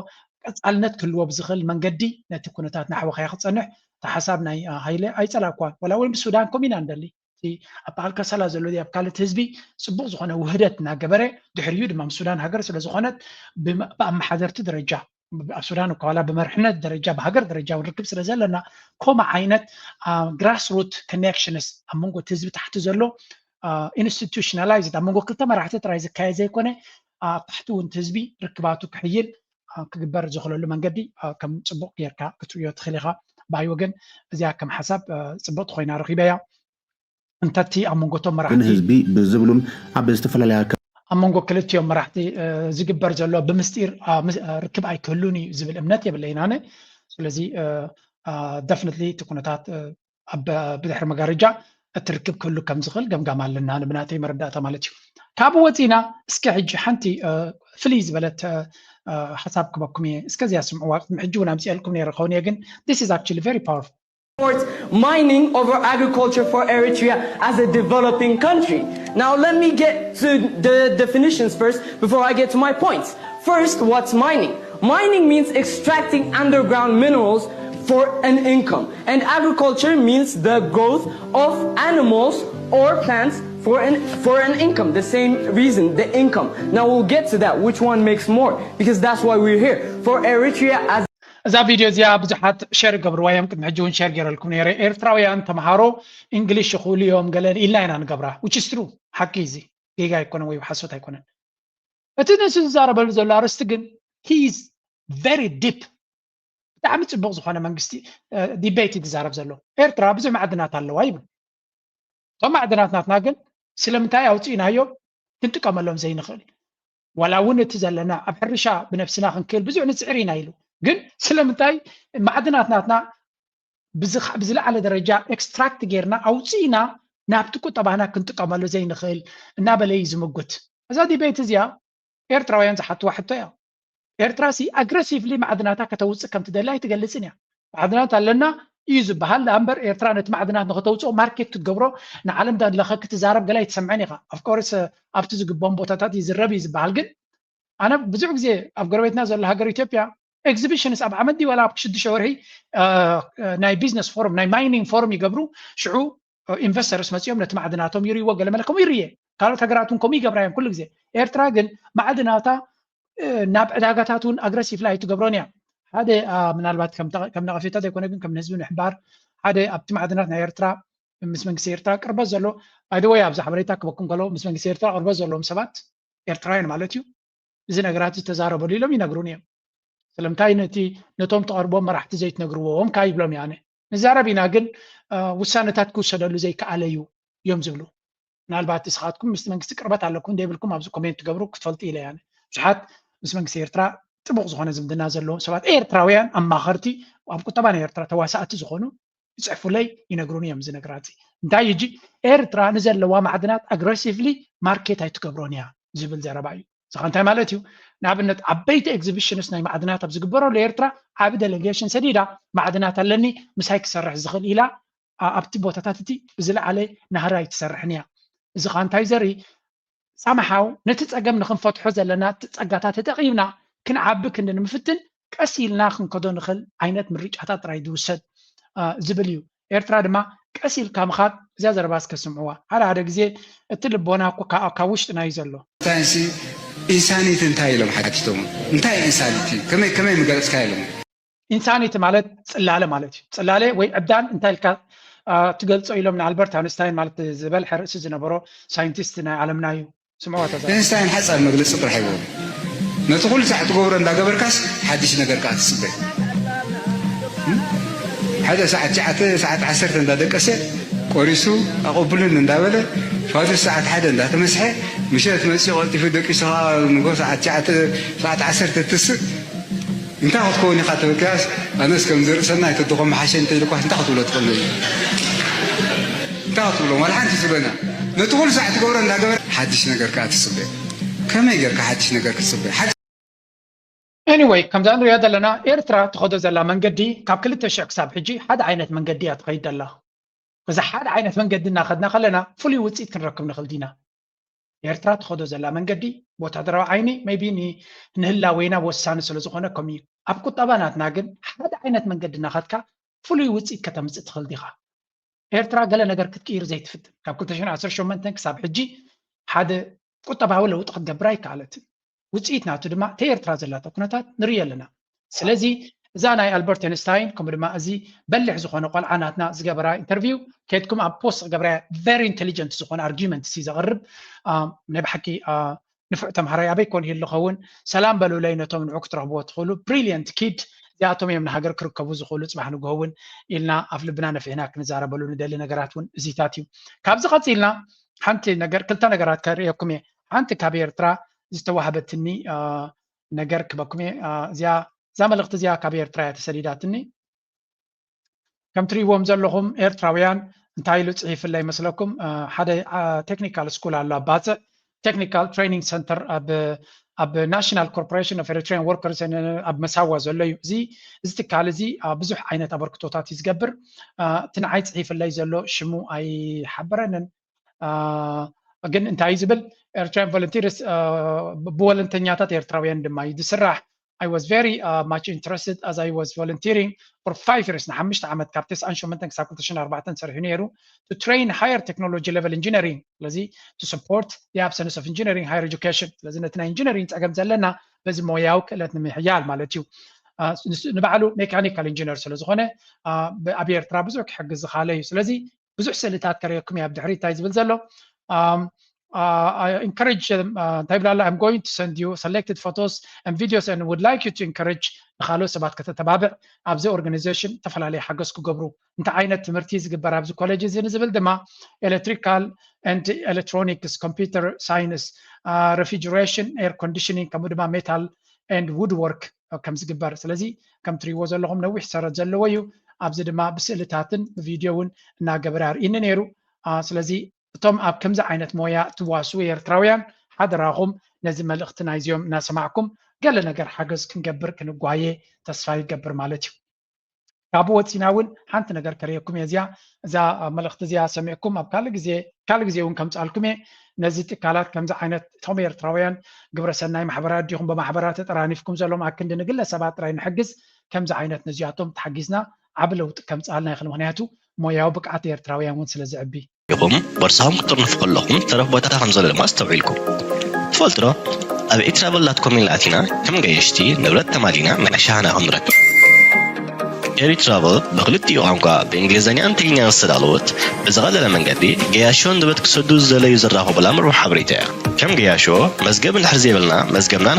ቀፃልነት ክህልዎ ብዝኽእል መንገዲ ነቲ ኩነታት ናሕወኸያ ክፀንሕ እቲ ሓሳብ ናይ ሃይለ ኣይፀላእኳን። ዋላ እውን ብሱዳን ከምኡ ኢና ንደሊ። እቲ ኣብ በዓል ከሰላ ዘሎ ኣብ ካልእቲ ህዝቢ ፅቡቕ ዝኾነ ውህደት እናገበረ ድሕሪኡ ድማ ምስ ሱዳን ሃገር ስለዝኾነት ብኣመሓደርቲ ደረጃ ኣብ ሱዳን እኳ ዋላ ብመርሕነት ደረጃ ብሃገር ደረጃ እውን ርክብ ስለ ዘለና ከምኡ ዓይነት ግራስሩት ኮኔክሽንስ ኣብ መንጎ እቲ ህዝቢ ታሕቲ ዘሎ ኢንስቲቱሽናላይዝድ ኣብ መንጎ ክልተ መራሕቲ ጥራይ ዝካየድ ዘይኮነ ኣብ ታሕቲ እውን እቲ ህዝቢ ርክባቱ ክሕይል ክግበር ዝኽእለሉ መንገዲ ከም ፅቡቕ ጌርካ ክትርእዮ ትኽእል ኢኻ። ብኣይ ወገን እዚኣ ከም ሓሳብ ፅብቕቲ ኮይና ረኺበያ። እንተቲ ኣብ መንጎቶም መራሕቲ ህዝቢ ብዝብሉን ኣብ ዝተፈላለያ ኣብ መንጎ ክልቲኦም መራሕቲ ዝግበር ዘሎ ብምስጢር ርክብ ኣይክህሉን እዩ ዝብል እምነት የብለይን ኣነ። ስለዚ ደፍነትሊ እቲ ኩነታት ብድሕሪ መጋረጃ እቲ ርክብ ክህሉ ከም ዝኽእል ገምጋም ኣለና ብናተይ መረዳእታ ማለት እዩ። ካብኡ ወፂና እስከ ሕጂ ሓንቲ ፍልይ ዝበለት ሓሳብ ክበኩም እየ። እስከዚኣ ስምዕዋ ቅድሚ ሕጂ እውን ኣምፅኤልኩም ነይረ ክኸውን እየ ግን this is actually very powerful. Mining over agriculture for Eritrea as a developing country. Now let me get to the definitions first before I get to my points. First, what's mining? Mining means extracting underground minerals for an income, and agriculture means the growth of animals or plants for an for an income. The same reason, the income. Now we'll get to that, which one makes more, because that's why we're here. For Eritrea as እዛ ቪድዮ እዚኣ ብዙሓት ሸር ገብርዋ እዮም። ቅድሚ ሕጂ እውን ሸር ገይረልኩም ነይረ። ኤርትራውያን ተምሃሮ እንግሊሽ ይኽእሉ እዮም ገለ ኢልና ኢና ንገብራ። Which is true፣ ሓቂ እዚ ጌጋ ኣይኮነን ወይ ሓሶት ኣይኮነን። እቲ ንሱ ዝዛረበሉ ዘሎ ኣርእስቲ ግን he is very deep፣ ብጣዕሚ ፅቡቕ ዝኾነ መንግስቲ ዲቤት እዩ ዝዛረብ ዘሎ። ኤርትራ ብዙሕ ማዕድናት ኣለዋ ይብል። እቶም ማዕድናት ናትና ግን ስለምንታይ ኣውፂእናዮም ክንጥቀመሎም ዘይንኽእል? ዋላ እውን እቲ ዘለና ኣብ ሕርሻ ብነብስና ክንክእል ብዙሕ ንፅዕር ኢና ኢሉ። ግን ስለምንታይ ማዕድናት ናትና ብዝለዓለ ደረጃ ኤክስትራክት ጌርና ኣውፂእና ናብቲ ቁጠባና ክንጥቀመሉ ዘይንኽእል እናበለ እዩ ዝምጉት። እዛ ዲቤት እዚኣ ኤርትራውያን ዝሓትዋ ሕቶ እያ። ኤርትራ ሲ ኣግረሲቭሊ ማዕድናታ ከተውፅእ ከም ትደሊ ኣይትገልፅን እያ። ማዕድናት ኣለና እዩ ዝበሃል። ንኣምበር ኤርትራ ነቲ ማዕድናት ንክተውፅኦ ማርኬት ክትገብሮ ንዓለም ለኸ ክትዛረብ ገለ ኣይትሰምዕን ኢኻ። ኣፍኮርስ ኣብቲ ዝግቦም ቦታታት ይዝረብ እዩ ዝበሃል። ግን ኣነ ብዙሕ ግዜ ኣብ ጎረቤትና ዘሎ ሃገር ኢትዮጵያ ኤግዚቢሽንስ ኣብ ዓመት ድዩ ዋላ ኣብ ሽዱሽተ ወርሒ ናይ ቢዝነስ ፎርም ናይ ማይኒንግ ፎርም ይገብሩ። ሽዑ ኢንቨስተርስ መፂኦም ነቲ ማዕድናቶም ይርእይዎ። ገለ መለ ከምኡ ይርየ። ካልኦት ሃገራት እውን ከምኡ ይገብራ እዮም ኩሉ ግዜ። ኤርትራ ግን ማዕድናታ ናብ ዕዳጋታት እውን ኣግረሲቭሊ ኣይትገብሮን እያ። ሓደ ምናልባት ከም ነቐፌታ ዘይኮነ ግን ከም ንህዝቢ ምሕባር ሓደ ኣብቲ ማዕድናት ናይ ኤርትራ ምስ መንግስቲ ኤርትራ ቅርበት ዘሎ ባይደወይ ኣብዚ ሓበሬታ ክበኩም ከሎ ምስ መንግስቲ ኤርትራ ቅርበት ዘለዎም ሰባት ኤርትራውያን ማለት እዩ እዚ ነገራት ዝተዛረበሉ ኢሎም ይነግሩን እዮም። ስለምንታይ ነቲ ነቶም ተቐርቦም መራሕቲ ዘይትነግርዎም ካ ይብሎም እየ ኣነ። ንዛረብ ኢና ግን ውሳነታት ክውሰደሉ ዘይከኣለ እዩ እዮም ዝብሉ። ምናልባት ንስኻትኩም ምስቲ መንግስቲ ቅርበት ኣለኩም እንደ ይብልኩም ኣብዚ ኮሜንት ትገብሩ ክትፈልጡ ኢለ እየ ኣነ። ብዙሓት ምስ መንግስቲ ኤርትራ ጥቡቕ ዝኾነ ዝምድና ዘለዎም ሰባት ኤርትራውያን ኣማኸርቲ ኣብ ቁጠባ ናይ ኤርትራ ተዋሳእቲ ዝኾኑ ይፅሕፉለይ ይነግሩኒ እዮም እዚ ነገራት እዚ። እንታይ ሕጂ ኤርትራ ንዘለዋ ማዕድናት ኣግረሲቭሊ ማርኬት ኣይትገብሮን እያ ዝብል ዘረባ እዩ። እዚ እንታይ ማለት እዩ? ንኣብነት ዓበይቲ ኤግዚቢሽንስ ናይ ማዕድናት ኣብ ዝግበረሉ ኤርትራ ዓቢ ዴሌጌሽን ሰዲዳ ማዕድናት ኣለኒ ምሳይ ክሰርሕ ዝኽእል ኢላ ኣብቲ ቦታታት እቲ ብዝለዓለ ናህሪ ኣይትሰርሕን እያ። እዚ ከዓ እንታይ ዘርኢ ሳምሓው ነቲ ፀገም ንክንፈትሖ ዘለና እቲ ፀጋታት ተጠቂምና ክንዓቢ ክንዲ ንምፍትን ቀስ ኢልና ክንከዶ ንኽእል ዓይነት ምርጫታት ጥራይ ዝውሰድ ዝብል እዩ። ኤርትራ ድማ ቀስ ኢልካ ምኻድ። እዚኣ ዘረባ እስከ ስምዕዋ። ሓደ ሓደ ግዜ እቲ ልቦና እኮ ካብ ውሽጥና እዩ ዘሎ። ሳይንሲ ኢንሳኒቲ እንታይ ኢሎም ሓቲቶም? እንታይ ኢንሳኒቲ? ከመይ ከመይ ምገለጽካ ኢሎም? ኢንሳኒቲ ማለት ጽላለ ማለት እዩ። ጽላለ ወይ ዕብዳን እንታይ ኢልካ ትገልጾ ኢሎም ንኣልበርት ኣንስታይን ማለት ዝበልሐ ርእሲ ዝነበሮ ሳይንቲስት ናይ ዓለምና እዩ። ስምዕዋ ተዛ ኢንስታይን ሓጻር መግለጺ ጥራሕ ይቦ። ነቲ ኩሉ ሳዕ ትገብሮ እንዳገበርካስ ሓድሽ ነገር ከኣ ትጽበ። ሓደ ሰዓት ትሽዓተ ሰዓት ዓሰርተ እንዳደቀሰ ቆሪሱ ኣቐብሉን እንዳበለ ፋዱስ ሰዓት ሓደ እንዳተመስሐ ምሸት መጺኡ ቀልጢፉ ደቂሱ ከኣ ንጎ ሰዓት ትሽዓተ ሰዓት ዓሰርተ ትስእ እንታይ ክትከውን ኢኻ ተበልካስ ኣነስ ከም ዝርእሰና ኣይተድኾም መሓሸ እንተ ኢልኳስ እንታይ ክትብሎ ትኽእል ነዚ እንታይ ክትብሎ ዋላ ሓንቲ ትብለና ነቲ ኩሉ ሳዕ ትገብሮ እንዳገበር ሓድሽ ነገር ከዓ ትፅበ ከመይ ገርካ ሓድሽ ነገር ክትፅበ ሓድሽ Anyway ከምዛ ንሪኦ ዘለና ኤርትራ ትኸዶ ዘላ መንገዲ ካብ ክልተ ሽሕ ክሳብ ሕጂ ሓደ ዓይነት መንገዲ እያ ትኸይድ ዘላ። በዚ ሓደ ዓይነት መንገዲ እናኸድና ከለና ፍሉይ ውፅኢት ክንረክብ ንኽእል ዲና? ኤርትራ ትኸዶ ዘላ መንገዲ ብወታደራዊ ዓይኒ maybe ንህላዌና ወሳኒ ስለ ዝኾነ ከምኡ እዩ። ኣብ ቁጠባ ናትና ግን ሓደ ዓይነት መንገዲ እናኸድካ ፍሉይ ውፅኢት ከተምፅእ ትኽእል ዲኻ? ኤርትራ ገለ ነገር ክትቅይር ዘይትፍትን ካብ ክልተ ሽሕን ዓሰርተ ሸሞንተን ክሳብ ሕጂ ሓደ ቁጠባዊ ለውጢ ክትገብር ኣይከኣለትን። ውፅኢት ናቱ ድማ እተይ ኤርትራ ዘላቶ ኩነታት ንርኢ ኣለና። ስለዚ እዛ ናይ ኣልበርት ኤንስታይን ከምኡ ድማ እዚ በሊሕ ዝኾነ ቆልዓ ናትና ዝገበራ ኢንተርቪው ከድኩም ኣብ ፖስት ክገብራ very intelligent ዝኾነ argument ሲ ዘቕርብ ናይ ብሓቂ ንፉዕ ተምሃራይ ኣበይ ኮን ይህሉ ኸውን ሰላም በሉለይ ነቶም ንዑ ክትረኽብዎ ትኽእሉ brilliant kid እዚኣቶም እዮም ንሃገር ክርከቡ ዝኽእሉ ፅባሕ ንግሆ እውን ኢልና ኣፍ ልብና ነፊሕና ክንዛረበሉ ንደሊ ነገራት እውን እዚታት እዩ። ካብዚ ቀፂልና ሓንቲ ነገር ክልተ ነገራት ከርእየኩም እየ። ሓንቲ ካብ ኤርትራ ዝተዋህበትኒ ነገር ክበኩም እየ። እዚኣ እዛ መልእኽቲ እዚኣ ካብ ኤርትራ እያ ተሰዲዳትኒ። ከም ትርእይዎም ዘለኹም ኤርትራውያን እንታይ ኢሉ ፅሒፍለይ መስለኩም? ሓደ ቴክኒካል ስኩል ኣሎ ኣብ ባፅዕ ቴክኒካል ትሬኒንግ ሰንተር ኣብ ኣብ ናሽናል ኮርፖሬሽን ኦፍ ኤሪትሪያን ወርከርስ ኣብ መሳዋ ዘሎ እዩ። እዚ እዚ ትካል እዚ ብዙሕ ዓይነት ኣበርክቶታት እዩ ዝገብር። እቲ ንዓይ ፅሒፍለይ ዘሎ ሽሙ ኣይሓበረንን። ግን እንታይ እዩ ዝብል ኤርትራውያን ቮለንቲርስ ብወለንተኛታት ኤርትራውያን ድማ እዩ ዝስራሕ። I was very uh, much interested as I was volunteering for five years ንሓሙሽተ ዓመት ካብ ተስዓን ሸሞንተን ክሳብ ክልተ ሽሕን ኣርባዕተን ሰሪሑ ነይሩ to train higher technology level engineering ስለዚ to support the absence of engineering higher education ስለዚ ነቲ ናይ ኢንጂነሪንግ ፀገም ዘለና በዚ ሞያዊ ክእለት ንምሕያል ማለት እዩ። ንባዕሉ ሜካኒካል ኢንጂነር ስለ ዝኾነ ኣብ ኤርትራ ብዙሕ ክሕግዝ ዝኻለ እዩ። ስለዚ ብዙሕ ስእልታት ከርእየኩም እየ ኣብ ድሕሪት እንታይ ዝብል ዘሎ። Encourage እንታይ ይብላላ I'm going to send you selected photos and videos and would like you to encourage ንካልኦት ሰባት ከተተባብዕ ኣብዚ ኦርጋናይዜሽን ዝተፈላለዩ ሓገዝ ክገብሩ እንታይ ዓይነት ትምህርቲ ዝግበር ኣብዚ ኮሌጅ እዚ ንዝብል ድማ electrical and electronics computer science refrigeration air conditioning ከምኡ ድማ metal and woodwork ከም ዝግበር ስለዚ ከም ትሪእዎ ዘለኹም ነዊሕ ሰረት ዘለዎ እዩ። ኣብዚ ድማ ብስእልታትን ብቪድዮ እውን እናገበረ ኣርእኒ ነይሩ። ስለዚ እቶም ኣብ ከምዚ ዓይነት ሞያ ትዋስኡ ኤርትራውያን ሓደራኹም ነዚ መልእኽቲ ናይዚኦም እናሰማዕኩም ገለ ነገር ሓገዝ ክንገብር ክንጓየ ተስፋ ይገብር ማለት እዩ። ካብኡ ወፂና እውን ሓንቲ ነገር ከርእየኩም እየ እዚኣ እዛ መልእኽቲ እዚኣ ሰሚዕኩም ኣብ ካልእ ግዜ ካልእ ግዜ እውን ከምፅኣልኩም እየ። ነዚ ትካላት ከምዚ ዓይነት እቶም ኤርትራውያን ግብረሰናይ ማሕበራት ዲኹም ብማሕበራት ተጠራኒፍኩም ዘሎም ኣክንዲ ንግለ ሰባት ጥራይ ንሕግዝ ከምዚ ዓይነት ነዚኣቶም ተሓጊዝና ዓቢ ለውጢ ከምፅኣልና ይኽእል ምክንያቱ ሞያዊ ብቅዓት ኤርትራውያን እውን ስለ ዝዕቢ። ኢኹም ቦርሳኹም ክትጥርንፉ ከለኹም ተረፍ ቦታ ከም ዘሎ ድማ ኣስተውዒልኩም ትፈልጡ ዶ? ኣብ ኤሪትራቨል ዳት ኮም ኢልና ኣቲና ከም ገየሽቲ ንብረት ተማሊና መሸሓና ከም ንረክብ። ኤሪትራቨል ብክልቲኡ ቋንቋ ብእንግሊዝኛን ትግርኛን ዝተዳለወት ብዝቐለለ መንገዲ ገያሾ ንብረት ክሰዱ ዝደለዩ ዝራኸቡላ ምርቡሕ ሓበሬታ እያ። ከም ገያሾ መዝገብ እንድሕር ዘይብልና መዝገብና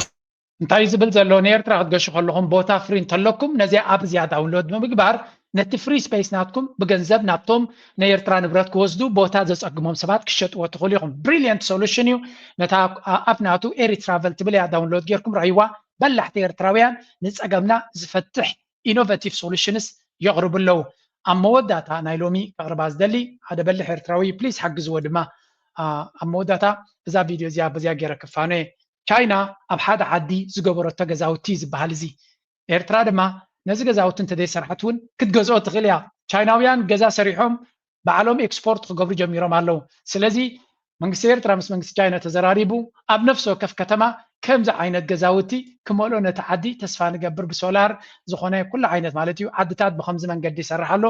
እንታይ እዩ ዝብል ዘሎ ንኤርትራ ክትገሹ ከለኹም ቦታ ፍሪ እንተለኩም ነዚኣ ኣብ እዚኣ ዳውንሎድ ብምግባር ነቲ ፍሪ ስፔስ ናትኩም ብገንዘብ ናብቶም ናይ ኤርትራ ንብረት ክወስዱ ቦታ ዘጸግሞም ሰባት ክሸጥዎ ትኽእሉ ኢኹም። ብሪልየንት ሶሉሽን እዩ። ነታ ኣፕ ናቱ ኤሪትራቨል ትብል እያ ዳውንሎድ ጌርኩም ረኣይዋ። በላሕቲ ኤርትራውያን ንጸገምና ዝፈትሕ ኢኖቨቲቭ ሶሉሽንስ የቕርቡ ኣለዉ። ኣብ መወዳእታ ናይ ሎሚ ከቕርባ ዝደሊ ሓደ በልሕ ኤርትራዊ ፕሊስ ሓግዝዎ ድማ ኣብ መወዳእታ እዛ ቪድዮ እዚኣ በዚኣ ገይረ ክፋኖ እየ። ቻይና ኣብ ሓደ ዓዲ ዝገበረቶ ገዛውቲ ዝበሃል እዚ ኤርትራ ድማ ነዚ ገዛውቲ እንተዘይሰርሐት እውን ክትገዝኦ ትኽእል እያ። ቻይናውያን ገዛ ሰሪሖም ባዕሎም ኤክስፖርት ክገብሩ ጀሚሮም ኣለዉ። ስለዚ መንግስቲ ኤርትራ ምስ መንግስቲ ቻይና ተዘራሪቡ ኣብ ነፍሲ ወከፍ ከተማ ከምዚ ዓይነት ገዛውቲ ክመልኦ ነቲ ዓዲ ተስፋ ንገብር። ብሶላር ዝኾነ ኩሉ ዓይነት ማለት እዩ። ዓድታት ብኸምዚ መንገዲ ይሰርሕ ኣሎ።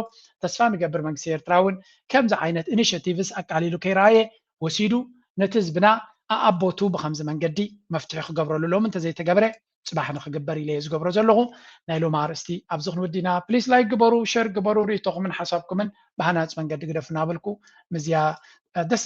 ተስፋ ንገብር መንግስቲ ኤርትራ እውን ከምዚ ዓይነት ኢኒሽቲቭስ ኣቃሊሉ ከይረኣየ ወሲዱ ነቲ ህዝብና ኣኣቦቱ ብኸምዚ መንገዲ መፍትሒ ክገብረሉ ሎሚ እንተዘይተገብረ ጽባሕ ንክግበር ኢለ እየ ዝገብሮ ዘለኹ። ናይ ሎሚ ኣርእስቲ ኣብዚ ክንውዲና። ፕሊስ ላይክ ግበሩ፣ ሸር ግበሩ፣ ርእቶኹምን ሓሳብኩምን ብሃናጽ መንገዲ ግደፉ እናበልኩ ምስዚኣ ደስ